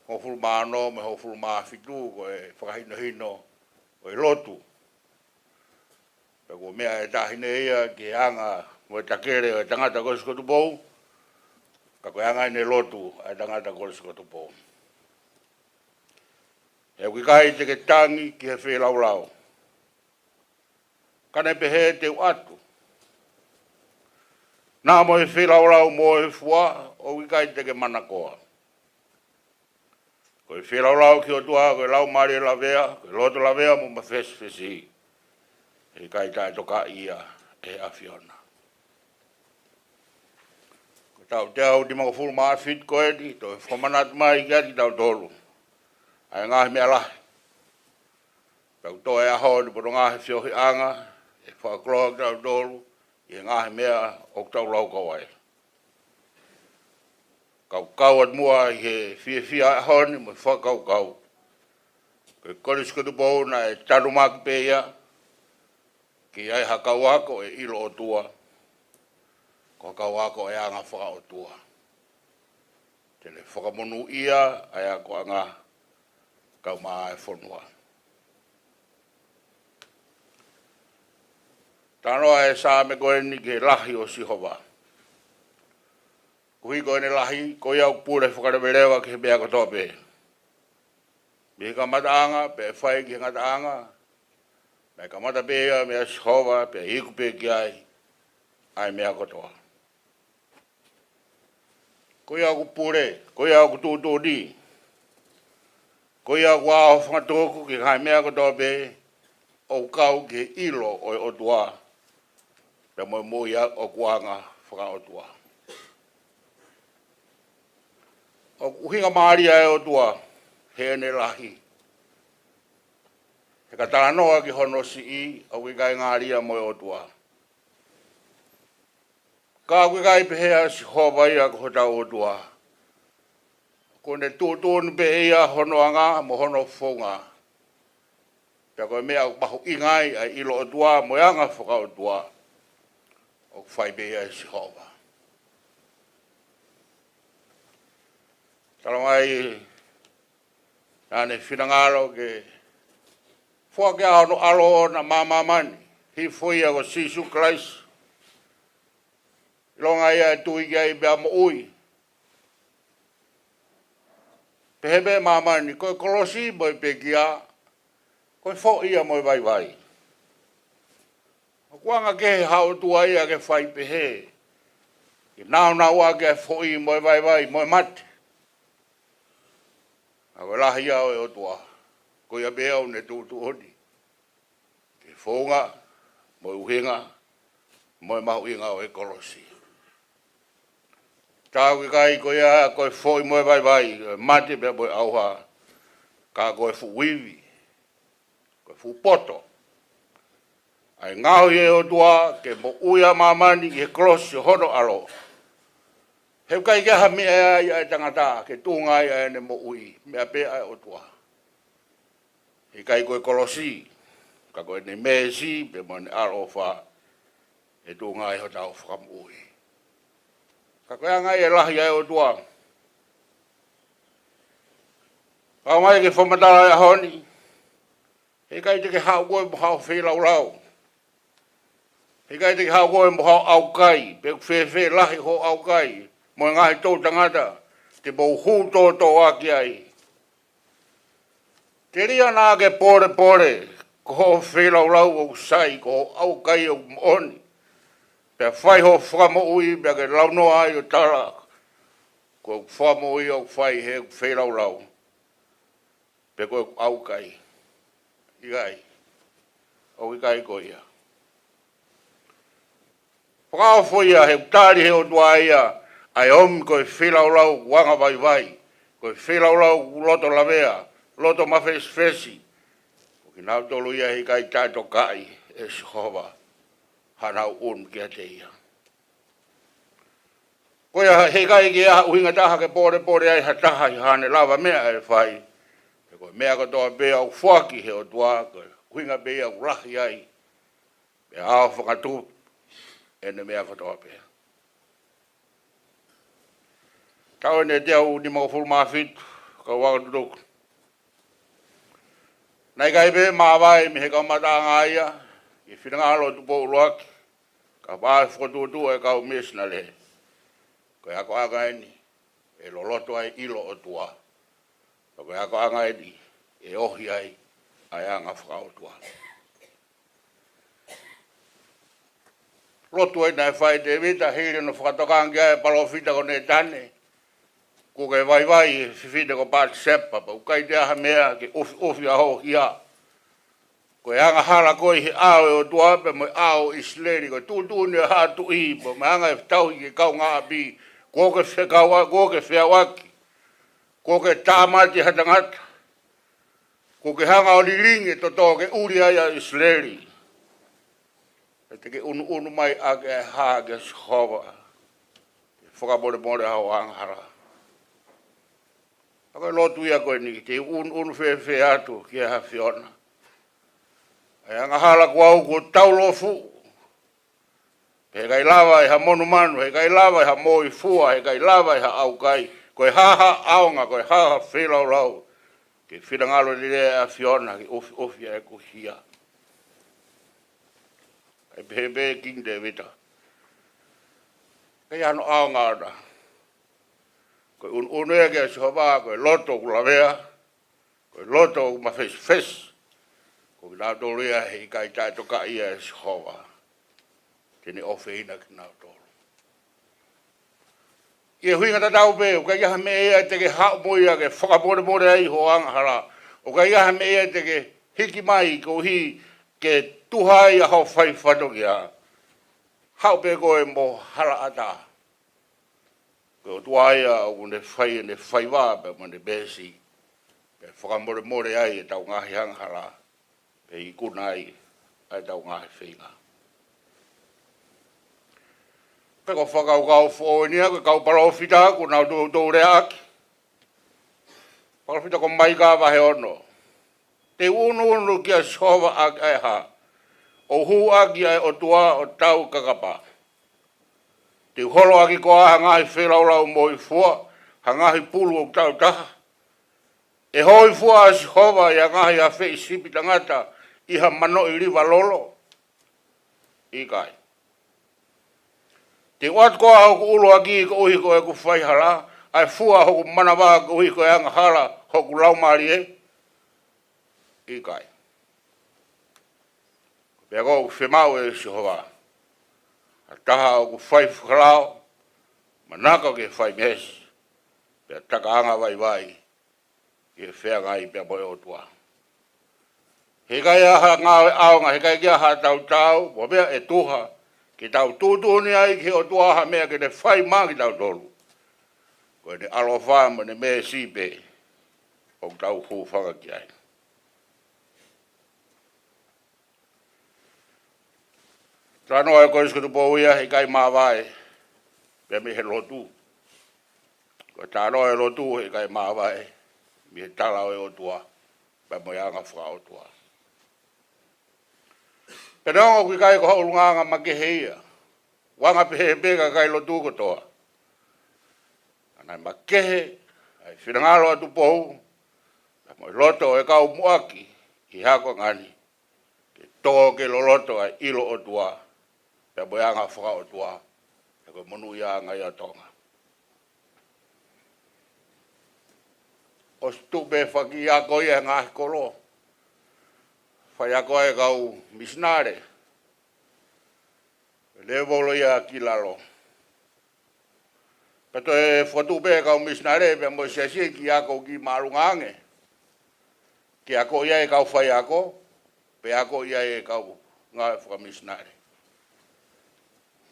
hongofulu mā ono mo e hongofulu mā fitu, ko e fakahinohino ʻo e lotu. Pea ko e meʻa e taʻu ni ia ki he anga mo e takele ʻo e tangata Kolisi ko Tupou, ka ko e anga ʻene lotu ʻa e tangata Kolisi ko Tupou. He ʻoku ʻikai te ke tangi ki he feilaulau, ka ne pehē te u ʻatu. Naʻa mo e feilaulau mo e fua, ʻoku ʻikai te ke manakoa. Ko e feilaulau ki he ʻOtua, ko e laumālie lavea, ko e loto lavea mo mafesifesi, ʻe ʻikai taʻetokaʻi ia ʻe he ʻAfiona. Ko e taʻu teau nimangofulu mā fitu ko eni, toe fakamanatu mai kiate kitautolu ʻa e ngaahi meʻa lahi. Pea ʻoku toe ʻaho ni poto ngaahi feohiʻanga, ʻe fakakoloa kitautolu ʻi he ngaahi meʻa ʻoku tau laukau ai. Kau kau atu muʻa ʻi he fiefia ʻaho ni mo e fakakaukau, ko e Kolisi ko Tupou naʻe tanumaki pē ia ke ʻi ai ha kau ako ʻe ʻilo ʻOtua, ko ha kau ako ʻe anga fakaʻotua. Te ne fakamonūʻia ʻa e akoʻanga kae ʻumaʻā e fonua. Talanoa e Saame ko eni ki he lahi ʻo Sihova. Koeʻuhi ko ʻene lahi, ko ia ʻoku pule fakaleveleva ki he meʻa kotoa pē, mei he kamataʻanga pea fai ki he ngataʻanga. Naʻe kamata pē ia meia Sihova, pea iku pē ki ai ʻa e meʻa kotoa. Ko ia ʻoku pule, ko ia ʻoku tuʻutuʻuni, ko ia ʻoku ʻaofangatuku ki he ngaahi meʻa kotoa pē, ʻoku kau ki he ʻilo ʻo e ʻOtua, pea mo e moʻui ʻoku anga fakaʻotua. ʻOku ʻuhinga mālie ʻa e ʻOtua heʻene lahi. He ka talanoa ki hono siʻi, ʻoku ʻikai ngaahi ia mo e ʻOtua. Ka ʻoku ʻikai pehē ʻa Sihova ia ko hotau ʻOtua. Ko ʻene tuʻutuʻuni pē ʻe ia hono anga mo hono founga. Pea ko e meʻa ʻoku mahuʻinga ai ʻa e ʻilo ʻOtua mo e anga fakaʻotua, ʻoku fai pē ia ʻe Sihova. Talamai naʻa ne finangalo ke foaki ʻa hono ʻAlo ʻoʻona maʻa māmani, hifo ia ko Sīsū Kalaisi, ʻilonga ia ʻe tui ki ai pea moʻui. Pehē pē māmani, ko e kolosi mo e pekia, ko e foʻi ia mo e vaivai. ʻOku anga kehe ha ʻOtua ia ke fai pehē, ke nāunauʻaki ʻa e foʻi mo e vaivai mo e mate. Ka ko e lahi ia ʻo e ʻOtua, ko ia pē ʻoku ne tuʻutuʻuni ki he founga, mo e ʻuhinga, mo e mahuʻinga ʻo e kolosi. Ka ʻoku ʻikai ko ia ko e foʻi mo e vaivai, ko e mate pea mo e ʻauha, ka ko e fuʻu ivi, ko e fuʻu poto ʻa e ngaohi ʻe he ʻOtua ke moʻui ʻa māmani ʻi he kolosi ʻo hono ʻAlo. He ʻoku ʻikai ke ʻi ai ha meʻa ia ʻa e tangata ke tuʻunga ai ʻa ʻene moʻui, meʻa pē ʻa e ʻOtua. ʻIkai ko e kolosi, ka ko ʻene meesi pea mo ʻene ʻaloʻofa ʻe tuʻunga ai hotau fakamoʻui. Ka ko e anga ia e lahi ʻa e ʻOtua. Ka ʻomai ke fakamatala ʻa e ʻaho ni, heʻikai te ke haʻu koe mo haʻo feilaulau. Heʻikai te ke haʻu koe mo haʻo ʻaukai, pe ʻoku fēfē lahi hoʻo ʻaukai mo e ngaahi toʻutangata te mou hū tōtōaki ai. Telia naʻa ke pōlepole, ko hoʻo feilaulau ʻoku sai, ko hoʻo ʻaukai ʻoku moʻoni. Pea fai hoʻo fakamoʻui, pea ke launoa ai ʻo tala, ko ʻeku fakamoʻui ʻoku fai he ʻeku feilaulau, pe ko ʻeku ʻaukai. ʻIkai. ʻOku ʻikai ko ia. Fakaofo ia he ʻoku tali he ʻOtua ia ʻa e ʻomi ko e feilaulau ʻoku angavaivai, ko e feilaulau ʻoku loto lavea, loto mafesifesi. Ko kinautolu ia heʻikai taʻetokaʻi ʻe Sihova haʻanau ʻunu kiate ia. Ko ia heʻikai ke ʻi ai ha ʻuhinga taha ke pōlepole ai ha taha ʻi haʻane lavameʻa ʻe fai. He ko e meʻa kotoa pē ʻoku foaki he ʻOtua, ko e ʻuhinga pē ia ʻoku lahi ai. Pea ʻao fakatupu ʻene meʻa kotoa pē. Taʻu ʻeni ʻe teau nimangofulu mā fitu, kau fakatutuku. Naʻe ʻikai pē māvae mei he kamataʻanga ia, ʻi he finangalo ʻo Tupou ʻUluaki, ka ʻi he fokotuʻutuʻu ʻa e kau misinale. Ko e akoʻanga ʻeni ʻe loloto ai ʻilo ʻOtua. Ka ko e akoʻanga ʻeni ʻe ohi ai ʻa e anga fakaʻotua. Lotu ʻeni naʻe fai ʻe Tēvita hili hono fakatokanga ki ai ʻa e palōfita ko Nētane. Kuo ke vaivai he fefine ko Patisepa, pea ʻoku ʻikai toe ʻi ai ha meʻa ke ʻufiʻufi ai hoʻo hia. Ko e angahala koe ʻi he ʻao ʻo e ʻOtua pea mo e ʻao ʻo ʻIsileli, ko e tuʻutuʻuni ʻa e haʻa tuʻi, pea mo e anga e tauhi ki he kaungāʻapi, kuo ke fekauʻaki, kuo ke feauʻaki, kuo ke tāmate ha tangata, kuo ke hanga ʻo lilingi e toto ke ʻuli ai ʻa ʻIsileli. Pea te ke ʻunuʻunu mai ʻaki ʻa e hā kia Sihova, ke fakamolemole ʻa hoʻo angahala. Ka ko e lotu ia ko eni, te u ʻunuʻunu fēfē atu ki he ʻAfiona? ʻA e angahala ko au kuo taulofu. Heʻikai lava ʻe ha monumanu, heʻikai lava ʻe ha moifua, heʻikai lava ʻe ha ʻaukai. Ko e hā ha ʻaonga, ko e hā ha feilaulau, ke finangalo lelei ʻa e ʻAfiona ke ʻufiʻufi ʻa ʻeku hia? ʻIkai pehē pē Kingi Tēvita? ʻIkai hano ʻaonga ʻona. Ko e ʻunuʻunu ia kia Sihova, ko e loto ʻoku lavea, ko e loto ʻoku mafesifesi. Ko kinautolu ia heʻikai taʻetokaʻi ia ʻe Sihova, te ne ʻofeina kinautolu. ʻI he ʻuhinga tatau pē, ʻoku ʻikai ha meʻa ia te ke haʻu mo ia ke fakamolemole ai hoʻo angahala. ʻOku ʻikai ha meʻa ia te ke hiki mai koeʻuhi ke tuha ai ʻa hoʻo fai fatongia. Haʻu pē koe mo halaʻatā. Ko e ʻOtua ia ʻoku ne fai ʻene faiva pea mo ʻene peesi, pea fakamolemole ai ʻetau ngaahi angahala, pea ikuna ai ʻa ʻetau ngaahi feinga. Pea ko e fakakaukau foʻou ʻeni ia ko e kau palōfita kuo nau toutou leaʻaki. Palōfita ko Maika vahe ono. Te u ʻunuʻunu kia Sihova ʻaki ʻa e hā? ʻO hū ʻaki ʻa e ʻOtua ʻo taukakapa? Te u holoʻaki koā ha ngaahi feilaulau moifua, ha ngaahi pulu ʻoku tautaha? ʻE hōifua ʻa Sihova ʻi ha ngaahi afeʻi sipi tangata, ʻi ha manoʻi liva lolo? ʻIkai. Te u ʻoatu koā hoku ʻuluaki koeʻuhi ko ʻeku faihala, ʻa e fua hoku manava koeʻuhi ko e angahala hoku laumālie? ʻIkai. Pea ko ʻeku fiemaʻu ʻe Sihova, ha taha ʻoku fai fakalao, manako ke fai meesi, pea taka angavaivai ʻi he feangai pea mo e ʻOtua. Heʻikai ʻi ai ha ngāue ʻaonga, heʻikai ʻi ai ha tautau, mo e meʻa ʻe tuha ke tau tuʻutuʻuni ai ki he ʻOtua ha meʻa ke ne fai maʻa kitautolu. Ko ʻene ʻaloʻofa mo ʻene meesi pē ʻoku tau hūfanga ki ai. Talanoa ʻa e Kolisi ko Tupou ia heʻikai māvae pē mei he lotu. Ko e talanoa ʻo e lotu heʻikai māvae mei he tala ʻo e ʻOtua, pea mo e anga fakaʻotua. Pea neongo ʻoku ʻikai ko ha ʻulungaanga makehe ia, ʻoku anga pehē pē kakai lotu kotoa. Naʻe makehe ʻa e finangalo ʻa Tupou, pea mo e loto ʻo e kau muʻaki ʻi he akonga ni, ke tō ke loloto ʻa e ʻilo ʻOtua, pea mo e anga fakaʻotua, he ko e monūʻiaʻanga ia ʻo Tonga. ʻOsi tuʻu pē fakakiʻi ako ia he ngaahi kolo. Faiako ʻa e kau misinale. Lēvolo ia ki lalo. Pea toe fokotuʻu pē kau misinale, pea mo e siasi ke ako ki māʻolunga ange. Ke ako ia e kau faiako, pea ako ia e kau ngāue fakamisinale.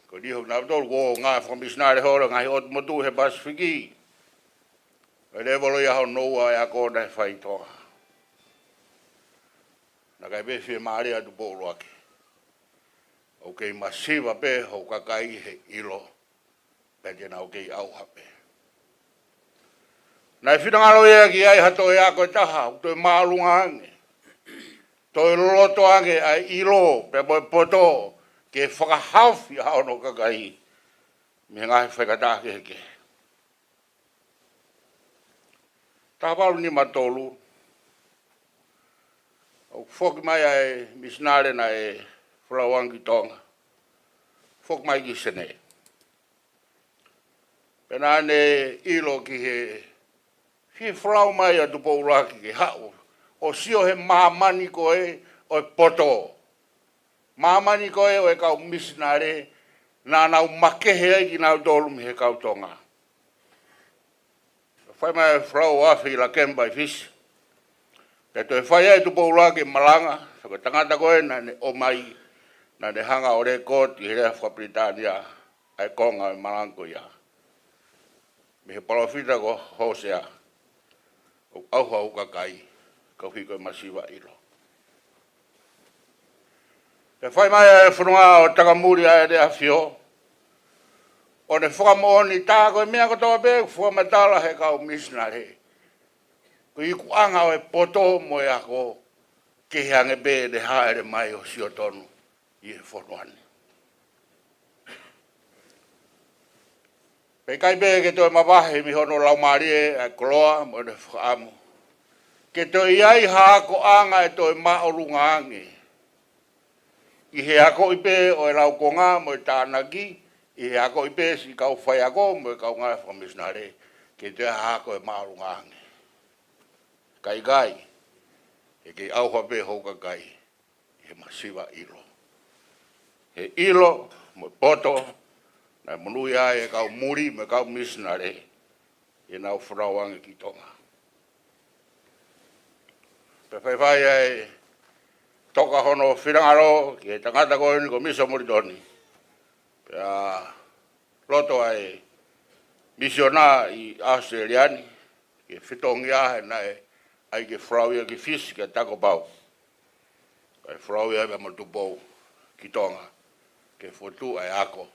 Ko e niʻihi ʻo kinautolu ʻoku ngāue fakamisinale holo he ngaahi ʻotu motuʻa he Pasifiki. Ko e lēvolo ia hono ua e ako naʻe fai ʻi Tonga. Naʻe ʻikai pē fiemālie ʻa Tupou ʻUluaki. ʻOku kei masiva pē hoku kakai he ʻilo. Pea te nau kei ʻauha pē. Naʻe finangalo ia ke ʻi ai ha toe ako ʻe taha, ʻoku toe māʻolunga ange. Toe loloto ange ʻa e ʻilo, pea mo e poto, ke fakahaofi ʻa hono kakai mei he ngaahi faingataʻa kehekehe. Taha valu nima tolu, ʻoku foki mai ʻa e misinale naʻe folau ange ki Tonga. Foki mai ki Senē. Pea naʻa ne ʻilo ki he, ki he folau mai ʻa Tupou ʻUluaki ke haʻu ʻo sio he māmani ko ē ʻo e poto. Māmani ko ē ʻo e kau misinale, naʻa nau makehe ai kinautolu mei he kau Tonga. Fai mai e folau ʻo afe ʻi Lakemba ʻi Fisi. Pea toe fai ai ʻe Tupou ʻUluaki e malanga, ko e tangata ko ē naʻa ne ʻomai, naʻa ne hanga ʻo lēkooti he lea fakapilitānia ʻa e konga ʻo e malanga ko ia. Mei he palōfita ko Hōsea, ʻoku ʻauha hoku kakai, koeʻuhi ko e masiva ʻilo. Pea fai mai e fonua ʻo takamuli ʻa e ʻAfio, ʻo ne fakamoʻoni tā ko e meʻa kotoa pē ʻoku fakamatala he kau misinale, ko e ikuʻanga ʻo e poto mo e ako, kehe ange pē ʻene hāʻele mai ʻo sio tonu ʻi he fonua ni. Pea ʻikai pē ke toe mavahe mei hono laumālie ʻa e koloa mo ʻene fakaʻamu ke toe ʻi ai ha akoʻanga ʻe toe māʻolunga ange ʻi he akoʻi pē ʻo e laukonga mo e tānaki, ʻi he akoʻi pē siʻi kau faiako mo e kau ngāue fakamisinale, ke toe ha ako ʻe māʻolunga ange. Ka ʻikai, he kei ʻauha pē hoku kakai he masiva ʻilo. He ʻilo mo e poto naʻe monūʻia ai e kau muli mo e kau misinale ʻi heʻenau folau ange ki Tonga. Pea faifai ai toka hono finangalo ki he tangata ko eni ko Misa Molitoni. Pea loto ai misiona ʻi ʻAositelēlia ni, ke fetongi ʻa e naʻe ʻai ke folau ia ki Fisi ke takopau. Kae folau ia pea mo Tupou ki Tonga, ke fokotuʻu ʻa e ako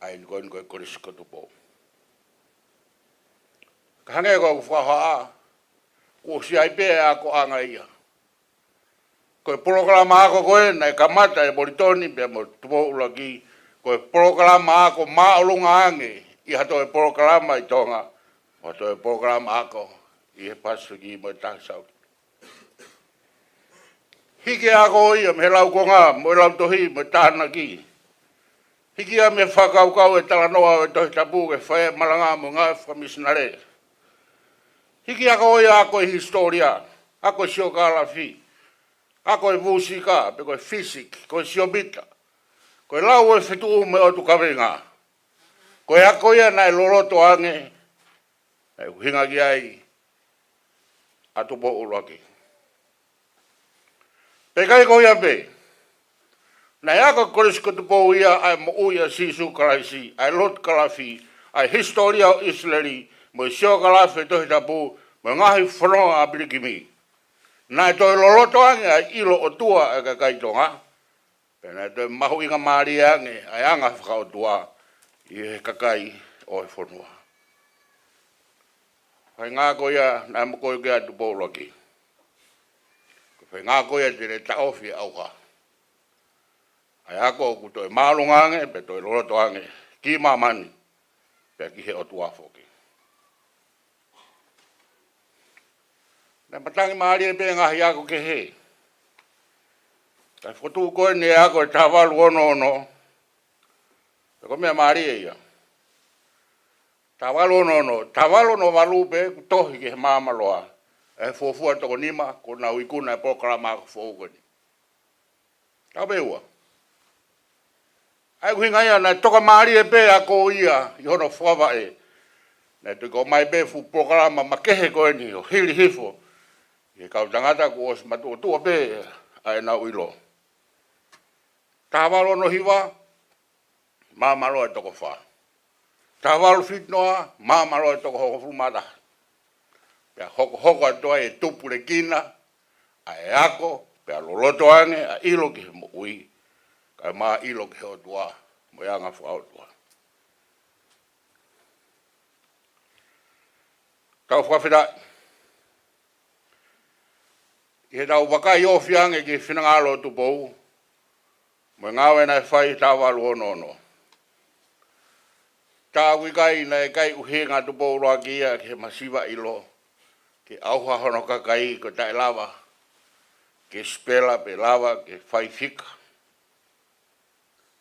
ʻa eni ko eni ko e Kolisi ko Tupou. Ka hangē ko ʻeku fakahohaʻa, kuo ʻosi ʻi ai pē ʻa e akoʻanga ia. Ko e polokalama ako ko ē naʻe kamata ʻe Molitoni pea mo Tupou ʻUluaki, ko e polokalama ako māʻolunga ange ʻi ha toe polokalama ʻi Tonga, ha toe polokalama ako ʻi he Pasifiki mo e Tahi Saute. Hiki e ako ia mei he laukonga mo e lautohi mo e tānaki. Hiki ia mei he fakakaukau ʻo e talanoa ʻo e Tohi Tapu ke fai e malanga mo e ngāue fakamisinale. Hiki ako ia, ako e hisitōlia, ako e siokālafi, ako e mūsika, pe ko e fisiki, ko e siopita, ko e lau ʻo e fetuʻu mo e ʻotu kaveinga. Ko e ako ia naʻe loloto ange, naʻe ʻuhinga ki ai ʻa Tupou ʻUluaki. Pea ʻikai ko ia pē, naʻe ako ʻe Kolisi ko Tupou ia ʻa e moʻui ʻa Sīsū Kalaisi, ʻa e lotu kalafi, ʻa e hisitōlia ʻo ʻIsileli, mo e siokālafi ʻo e Tohi Tapu, mo e ngaahi fononga ʻa pilikimi. Naʻe toe loloto ange ʻa e ʻilo ʻOtua ʻa e kakai Tonga. Pea naʻe toe mahuʻingamālie ange ʻa e anga fakaʻotua ʻi he kakai ʻo e fonua. Faingā ko ia naʻe mokoi ki ai ʻa Tupou ʻUluaki. Ko e faingā ko ia te ne taʻofi e ʻauha. ʻA e ako ʻoku toe māʻolunga ange, pea toe loloto ange ki māmani, pea ki he ʻOtua foki. Naʻe matangi mālie pē ngaahi ako kehe. Kae fokotuʻu ko eni e ako ʻe taha valu ono ono. Ko e meʻa mālie ia. Taha valu ono ono, taha valu ono valu pē, kuo tohi ki he maama loa. ʻE fuofua toko nima, kuo nau ikuna e polokalama ako foʻou ko eni. Taha pē ua. ʻA ia ko e ʻuhinga ia naʻe toka mālie pē ako ia ʻi hono fakavaʻe. Naʻe toki ʻomai pē fuʻu polokalama makehe ko eni ʻo hili hifo. ʻI he kau tangata kuo ʻosi matuʻotuʻa pē ʻa ʻenau ʻilo. Taha valu ono hiva, maama loa ʻe toko fā. Taha valu fitu noa, maama loa ʻe toko hongofulu mā taha. Pea hokohoko atu ai e tupulekina ʻa e ako, pea loloto ange ʻa e ʻilo ki he moʻui, kae ʻumaʻā e ʻilo ki he ʻOtua, mo e anga fakaʻotua. Tau fakafetaʻi ʻi heʻetau vakai ofi ange ki he finangalo ʻo Tupou, mo e ngāue naʻe fai he taha valu ono ono. Tā ʻoku ʻikai, naʻe ʻikai ʻuhinga ʻa Tupou ʻuluaki ia ki he masiva ʻilo, ke ʻauha hono kakai ko e taʻelava ke sipela pe lava ke fai fika.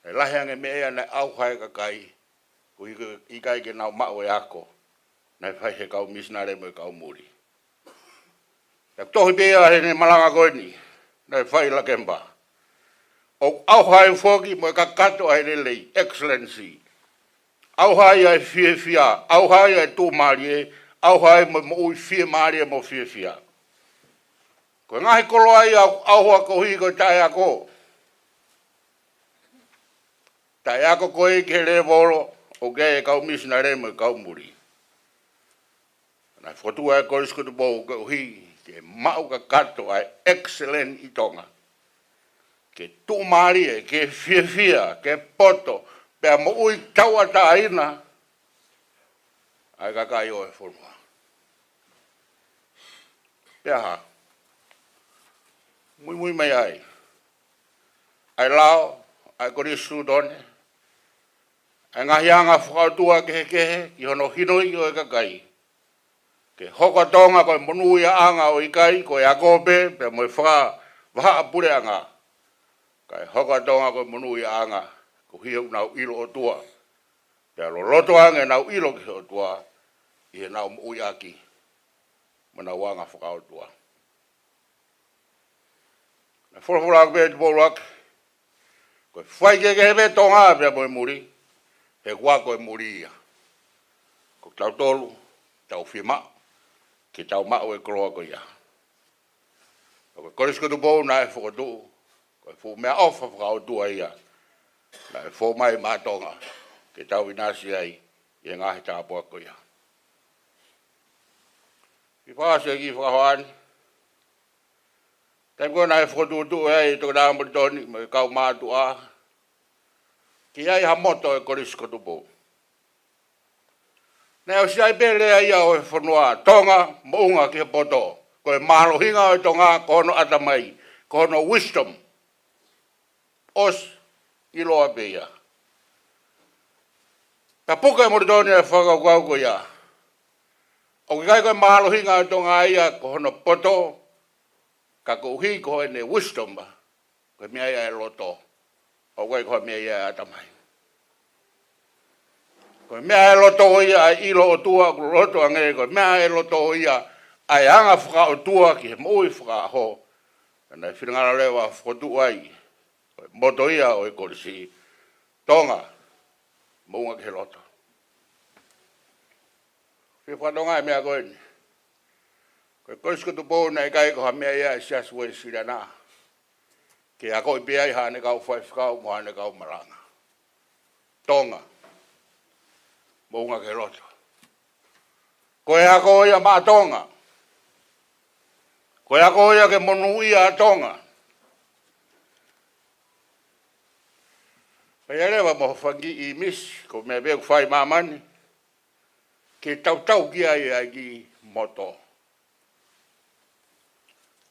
Naʻe lahi ange meʻa ia naʻe ʻauha e kakai, koeʻuhi ko e ʻikai ke nau maʻu e ako naʻe fai he kau misinale mo e kau muli. Naʻe tohi pē ia heʻene malanga ko eni naʻe fai ʻi Lakemba. ʻOku ʻauha ai foki mo e kakato ʻa e lelei, excellency. ʻAuha ai ʻa e fiefia, ʻauha ai ʻa e tuʻumālie, ʻauha ai mo e moʻui fiemālie mo fiefia. Ko e ngaahi koloa ia ʻoku ʻauha koeʻuhi ko e taʻeako. Taʻeako ko ē ki he lēvolo ʻoku ʻi ai e kau misinale mo e kau muli. Naʻe fokotuʻu ʻa e Kolisi ko Tupou koeʻuhi ke maʻu kakato ʻa e excellent ʻi Tonga. Ke tuʻumālie, ke fiefia, ke poto, pea moʻui tauʻatāina ʻa e kakai ʻo e fonua. Pea hā? Muimui mai ai ʻa e lao ʻa e Konisitūtone, ʻa e ngaahi anga fakaʻotua kehekehe ki hono hinoʻi ʻo e kakai. Ke hoko ʻa Tonga ko e monūʻiaʻanga ʻo ʻikai ko e ako pē, pea mo e fakavahaʻapuleʻanga. Kae hoko ʻa Tonga ko e monūʻiaʻanga koeʻuhi ʻoku nau ʻilo ʻOtua. Pea loloto ange ʻenau ʻilo ki he ʻOtua ʻi heʻenau moʻuiʻaki mo ʻenau anga fakaʻotua. Naʻe folofola ʻaki pē ʻe Tupou ʻuluaki, ko e faikehekehe pē Tonga pea mo e muli, he ʻoku ako e muli ia. Ko kitautolu, tau fiemaʻu ke tau maʻu e koloa ko ia. Ko e Kolisi ko Tupou naʻe fokotuʻu, ko e fuʻu meʻaʻofa fakaʻotua ia naʻe fou mai maʻa Tonga ke tau ʻinasi ai ʻi he ngaahi tāpuaki ko ia. Kiʻi fakaʻosi e kiʻi fakahoa ni. Taimi ko ē naʻe fokotuʻutuʻu ai ʻe Toketā Molitoni mo e kau mātuʻa ke ʻi ai ha moto ʻo e Kolisi ko Tupou. Naʻe ʻosi ʻi ai pē lea ia ʻo e fonua, Tonga, moʻunga ki he poto. Ko e mālohinga ʻo e Tonga ko hono ʻatamai, ko hono wisdom. ʻOsi ʻiloa pē ia. Pea puke ʻe Molitoni e fakakaukau ko ia. ʻOku ʻikai ko e mālohinga ʻo e Tonga ia ko hono poto, ka koeʻuhi ko ʻene wisdom, ko e meʻa ia ʻa e loto. ʻOku ʻikai ko e meʻa ia ʻa e ʻatamai. Ko e meʻa ʻa e loto ia ʻa e ʻilo ʻOtua, ʻoku loloto ange, ko e meʻa ʻa e loto ia ʻa e anga fakaʻotua ki he moʻui fakaʻaho. Naʻe finangalo leva fokotuʻu ai ko e moto ia ʻo e Kolisi, Tonga, moʻunga ki he loto. Fie fakatonga e meʻa ko eni. Ko e Kolisi ko Tupou naʻe ʻikai ko ha meʻa ia ʻa e Siasi Uēsiliana ke akoʻi pē ai haʻane kau faifekau mo haʻane kau malanga. Tonga, moʻunga ki he loto. Ko e ako ia maʻa Tonga. Ko e ako ia ke monūʻia ʻa Tonga. Pea ʻi ai leva mo e fanga kiʻi misi, ko e meʻa pē ʻoku fai ʻi māmani, ke tautau ki ai ʻa e kiʻi moto.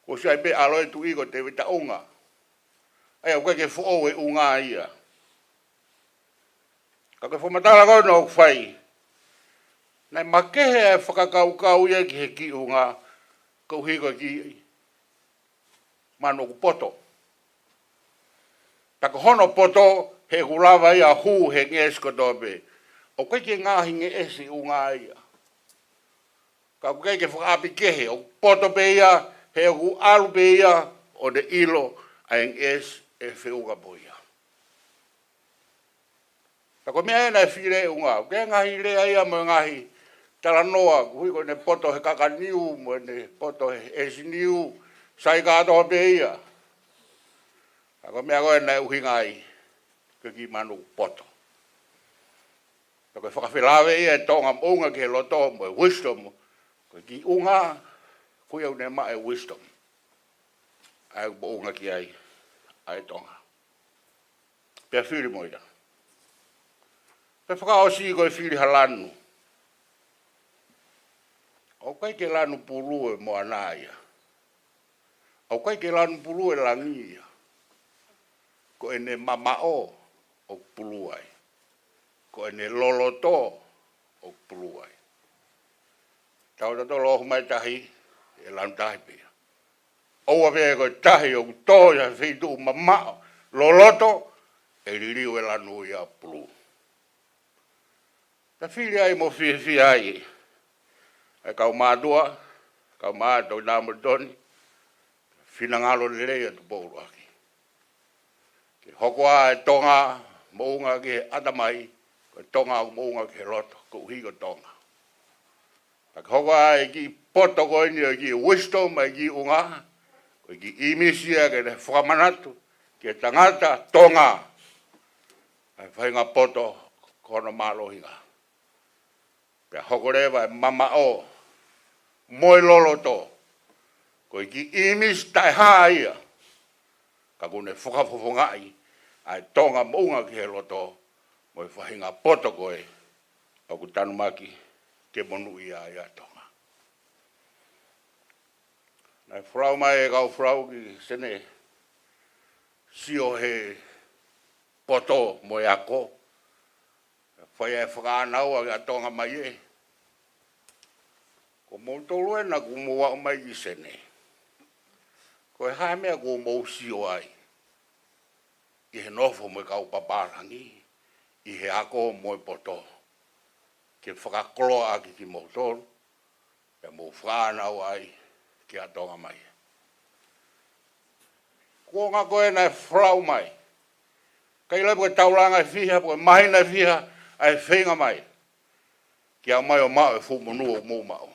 Kuo ʻosi ʻi ai pē ʻa e tuʻi ko Tēvita ʻUnga. ʻA ia ʻoku ʻikai ke foʻou e ʻunga ia. Ka ko e fakamatala ko ena ʻoku fai, naʻe makehe e fakakaukau ia ki he kiʻi ʻunga. koeʻuhi ko e kiʻi manu ʻoku poto. Pea ko hono poto, he ʻoku lava ia ʻo hū he ngeʻesi kotoa pē. ʻOku ʻikai ke ngaahi ngeʻesi ʻi ʻunga ia. Ka ʻoku ʻikai ke fakaʻapi kehe, ʻoku poto pē ia, he ʻoku ʻalu pē ia ʻo ne ʻilo ʻa e ngeʻesi ʻe feʻunga pē ia. Pea ko e meʻa ena ʻe fili ʻi ʻunga. ʻOku ʻi ai e ngaahi lea ia mo e ngaahi talanoa, koeʻuhi ko ʻene poto he kakaniu, mo ʻene poto he ʻesiniu, sai kātoa pē ia. Ka ko e meʻa ko ē naʻe ʻuhinga ai, ko e kiʻi manu ʻoku poto. Pea ko e fakafelāveʻi ia e Tonga moʻunga ki he loto mo e wisdom, ko e kiʻi ʻunga, ko ia ʻoku ne maʻu e wisdom. ʻA ia ʻoku moʻunga ki ai ʻa e Tonga. Pea fili mo ia. Pea fakaʻosi ko e fili ha lanu. ʻOku ʻikai ke lanu pulu e moana ia. ʻOku ʻikai ke lanu pulu e langi ia. Ko ʻene mamaʻo ʻoku pulu ai. Ko ʻene loloto ʻoku pulu ai. Tau tautolu ʻoku mai tahi, ʻe lanu tahi pē ia. ʻOua pē ko e tahi ʻoku tō ia he feituʻu mamaʻo loloto, ʻe liliu e lanu ia ʻo pulu. Pea fili ai mo fiefia ai ʻa e kau mātuʻa, kau mātuʻa ʻi Namoletoni, finangalo lelei ʻa Tupou ʻUluaki. Ke hoko ʻa e Tonga moʻunga ki he ʻatamai, ko e Tonga ʻoku moʻunga ki he loto, koeʻuhi ko Tonga. Pea ke hoko ʻa e kiʻi poto ko eni ʻo e kiʻi wisdom, ʻa e kiʻi ʻunga, ko e kiʻi ʻīmisi ia ke ne fakamanatu ki he tangata Tonga ʻa e faʻahinga poto ko hono mālohinga. Pea hoko leva e mamaʻo mo e loloto, ko e kiʻi ʻīmisi taʻehā ia, ka ʻoku ne fakafofongaʻi ʻa e Tonga moʻunga ki he loto, mo e faʻahinga poto ko ē ʻoku tanumaki ke monūʻia ai ʻa Tonga. Naʻe folau mai e kau folau ki Senē, sio he poto mo e ako, fai e fakaʻānaua ki ʻa Tonga mai ē. Ko moutolu ena kuo mou aʻu mai ki Senē, ko e hā e meʻa kuo mou sio ai ʻi he nofo mo e kau papālangi, ʻi he ako mo e poto, ke fakakoloaʻaki kimoutolu, pea mou fānau ai ki ʻa Tonga mai ē. Kuonga ko ē naʻe folau mai, ʻikai lava pe ko e taulanga ʻe fiha, pe ko e māhina ʻe fiha ʻa e feinga mai ke aʻu mai ʻo maʻu e fuʻu monū ʻoku mou maʻu.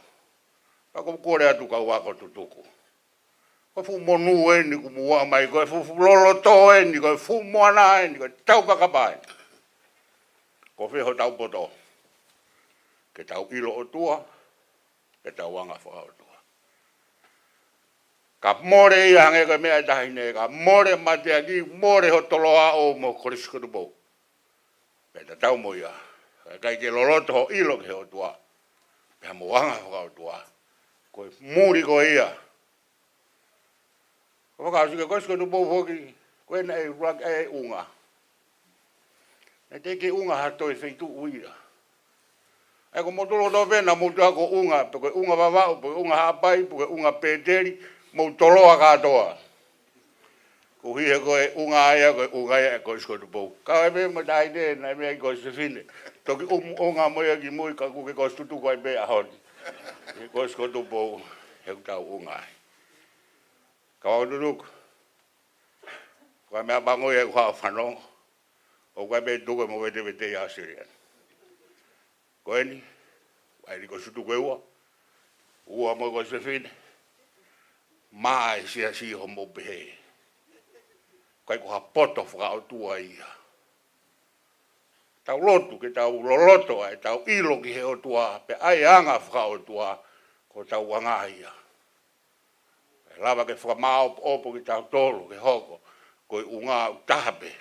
Pea ʻoku ou kole atu kau ako tutuku, ko e fuʻu monū eni kuo mou aʻu mai, ko e fuʻu, fuʻu loloto eni, ko e fuʻu moana eni, ko e taukakapa eni. Ko fē hotau poto? Ke tau ʻilo ʻOtua, ke tau anga fakaʻotua. Ka mole ia hangē ko e meʻa ʻa e taʻahine, ka mole mateaki, mole hoto loa ʻo mo Kolisi ko Tupou, pea tatau mo ia. Ka ʻikai ke loloto hoʻo ʻilo ki he ʻOtua, pea mo anga fakaʻotua, ko e muli ko ia. Ko e fakaʻosi ki he Kolisi ko Tupou foki, ko ena ʻe ʻuluaki ʻa e ʻunga. Naʻe teʻeki ʻunga ha toe feituʻu ia. ʻA ia ko moutolu kotoa pē naʻa mou tui ko e ʻunga, pe ko e ʻunga Vavaʻu, pe ko e ʻunga Haʻapai, pe ko e ʻunga Pēteli, mou toloa kātoa. Koeʻuhi he ko e ʻunga ia, ko e ʻunga ia ʻa e Kolisi ko Tupou. Kau ai pē mo e taʻahine, naʻe meʻa ki Kolisi Fefine, toki ʻumu ʻunga mo ia ki mui, ka ʻoku ke Kolisi Tutuku ai pē ʻaho ni. He Kolisi ko Tupou, he ʻoku tau ʻunga ai. Kau ako tutuku, ko e meʻa pango ia ʻoku ou fanongo, ʻoku ʻikai pē tuku mo vetevete ʻi ʻAositelēlia. Ko eni, ʻa eni Kolisi Tutuku ʻe ua, ua mo Kolisi Fefine, mā e siasi hoʻomou pehē. ʻIkai ko ha poto fakaʻotua ia. Tau lotu ke tau loloto ai, tau ʻilo ki he ʻOtua, pea ʻai e anga fakaʻotua, ko hotau anga ia. ʻE lava ke fakamāopoopo kitautolu ke hoko ko e ʻunga ʻoku taha pē,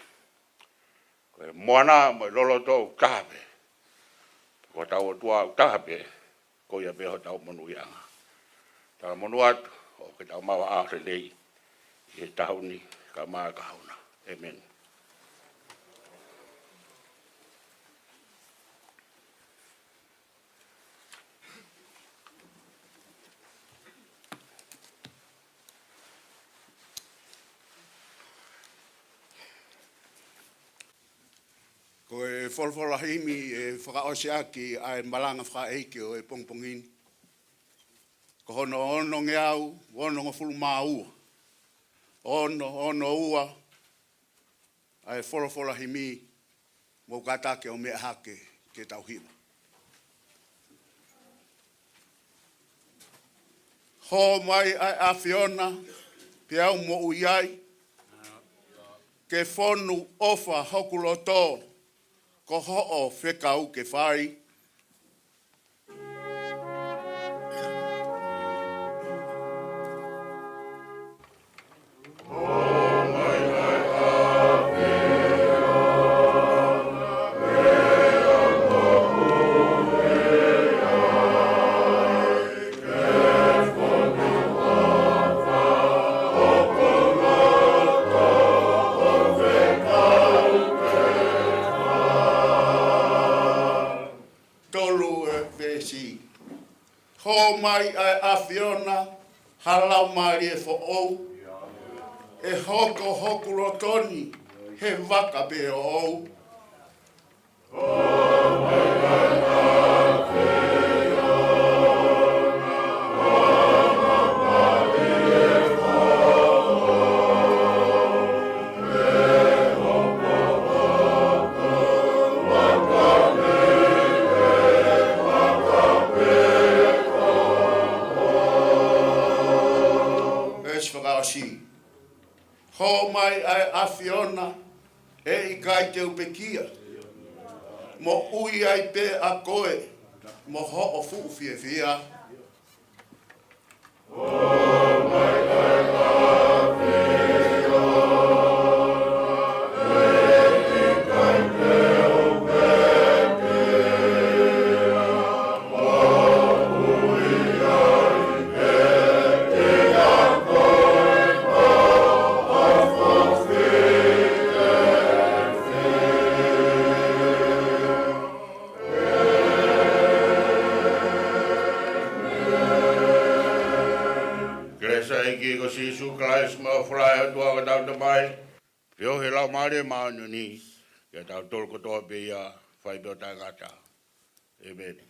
ko e moana mo e loloto ʻoku taha pē, ko hotau ʻOtua ʻoku taha pē, ko ia pē hotau monūʻiaʻanga. Talamonū atu, ʻo ke tau maʻu ʻa e ʻaho lelei ʻi he taʻu ni kae ʻumaʻā e kahaʻu na. ʻĒmeni. Ko e folofola himi ʻe fakaʻosi ʻaki ʻa e malanga fakaʻeiki ʻo e pongipongi ni, ko hono onongeau onongofulu mā ua, ono ono ua, ʻa e folofola himi. Mou kātaki ʻo meʻa hake ke tau hiva. Hō mai ʻa e ʻAfiona, pea u moʻui ai, ke fonu ʻofa hoku loto, ko hoʻo fekau ke fai. Tolu e veesi. Hō mai ʻa e ʻAfiona, ha laumālie foʻou, ʻe hoko hoku loto ni he vaka pē ʻoʻou. Veesi fakaʻosi. Hō mai ʻa e ʻAfiona, ʻe ʻikai te u pekia, moʻui ai pē ʻa koe mo hoʻo fuʻu fiefia. Kelesi ʻa e ʻEiki ko Sīsū Kalaisi mo e ʻofa ʻa e ʻOtua ko hotau Tamai, feohi ʻa e Laumālie Māʻoniʻoni, ʻiate kitautolu kotoa pē ia, fai pē ʻo taʻengata. ʻĒmeni.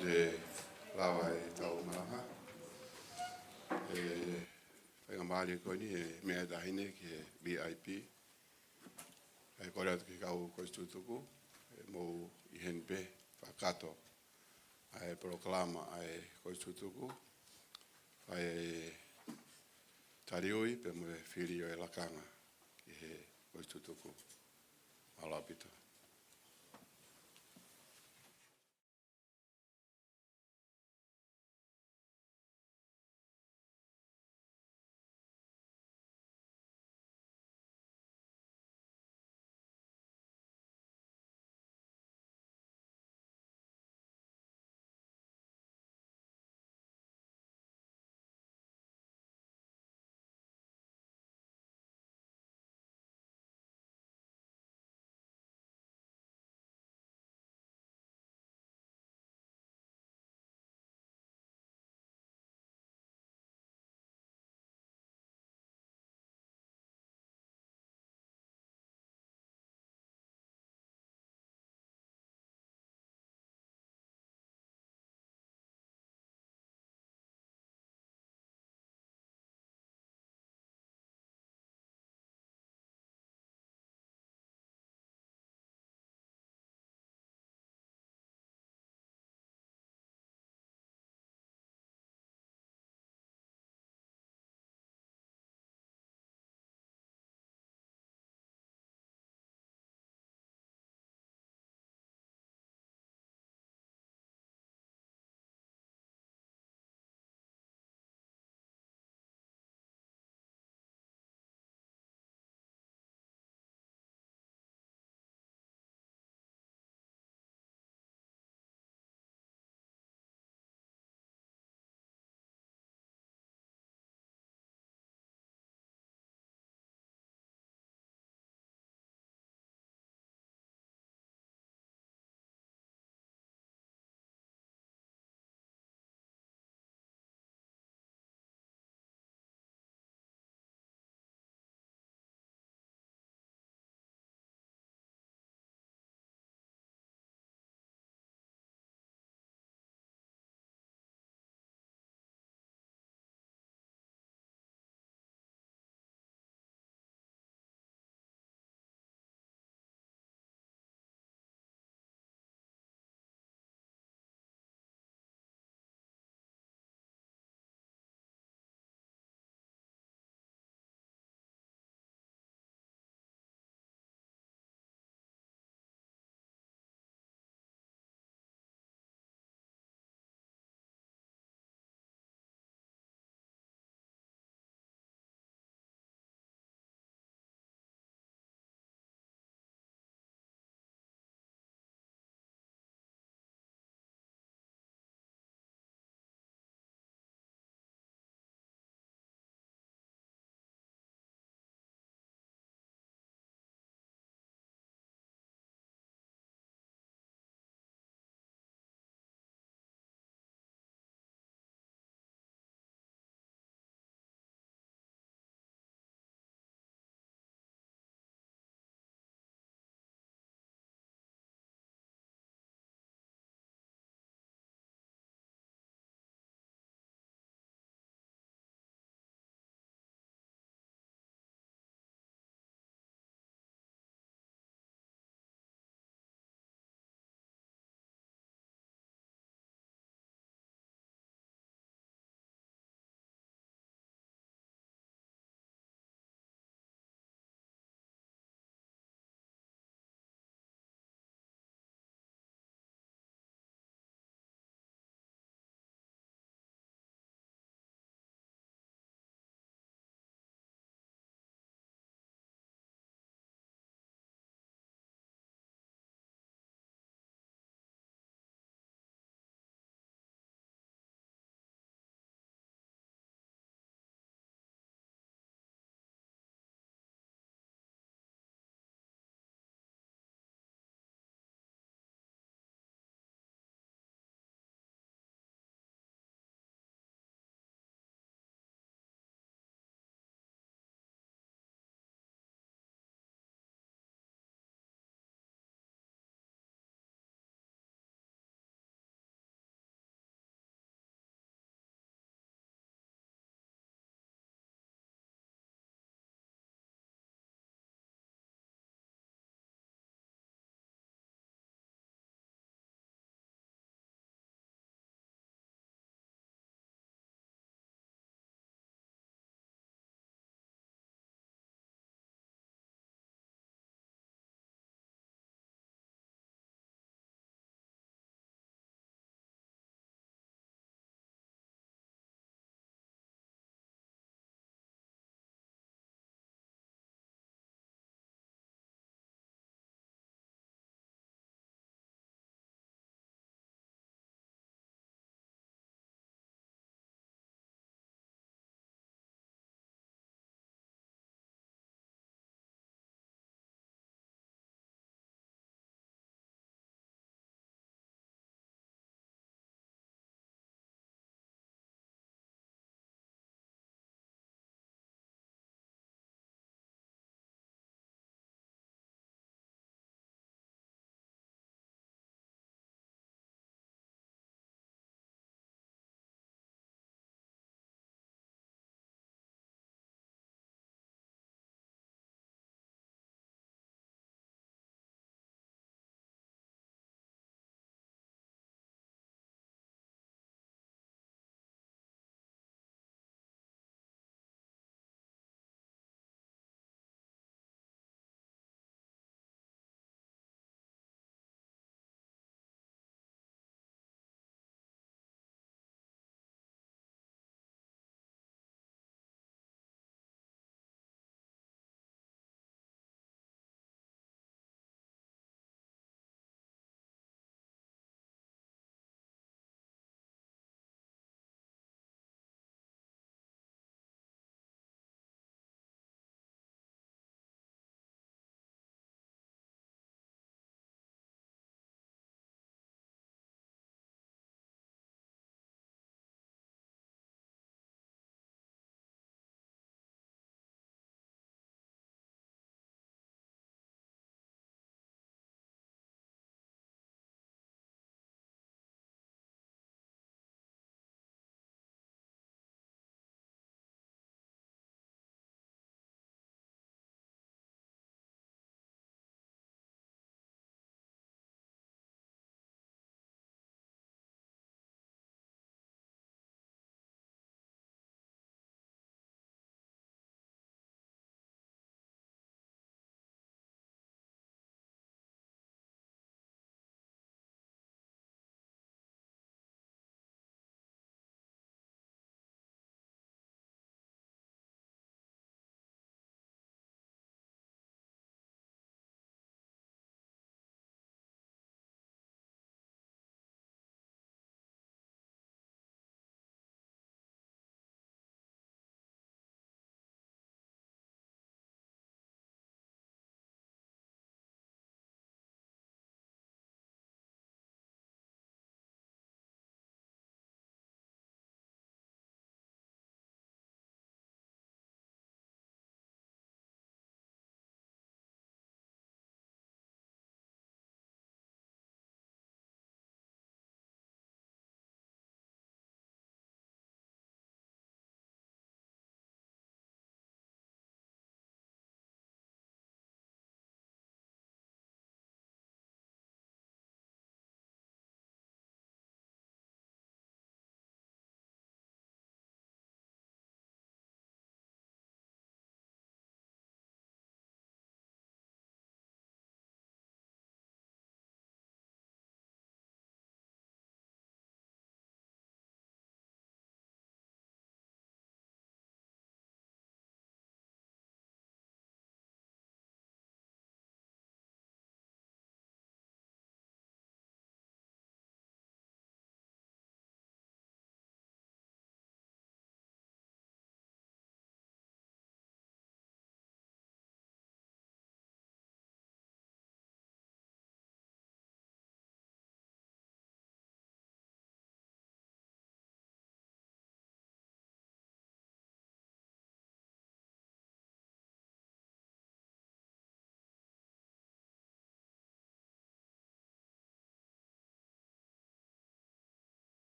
Te lava ʻetau malanga. ʻE, faingamālie ko eni ʻe meʻa taʻahine ki he V I P. ʻE kole atu ki he kau kolisi tutuku, ʻe mou ʻi heni pē, fakakakato ʻa e polokalama ʻa e kolisi tutuku, ʻa e taliui pea mo e fili ʻo e lakanga ki he kolisi tutuku.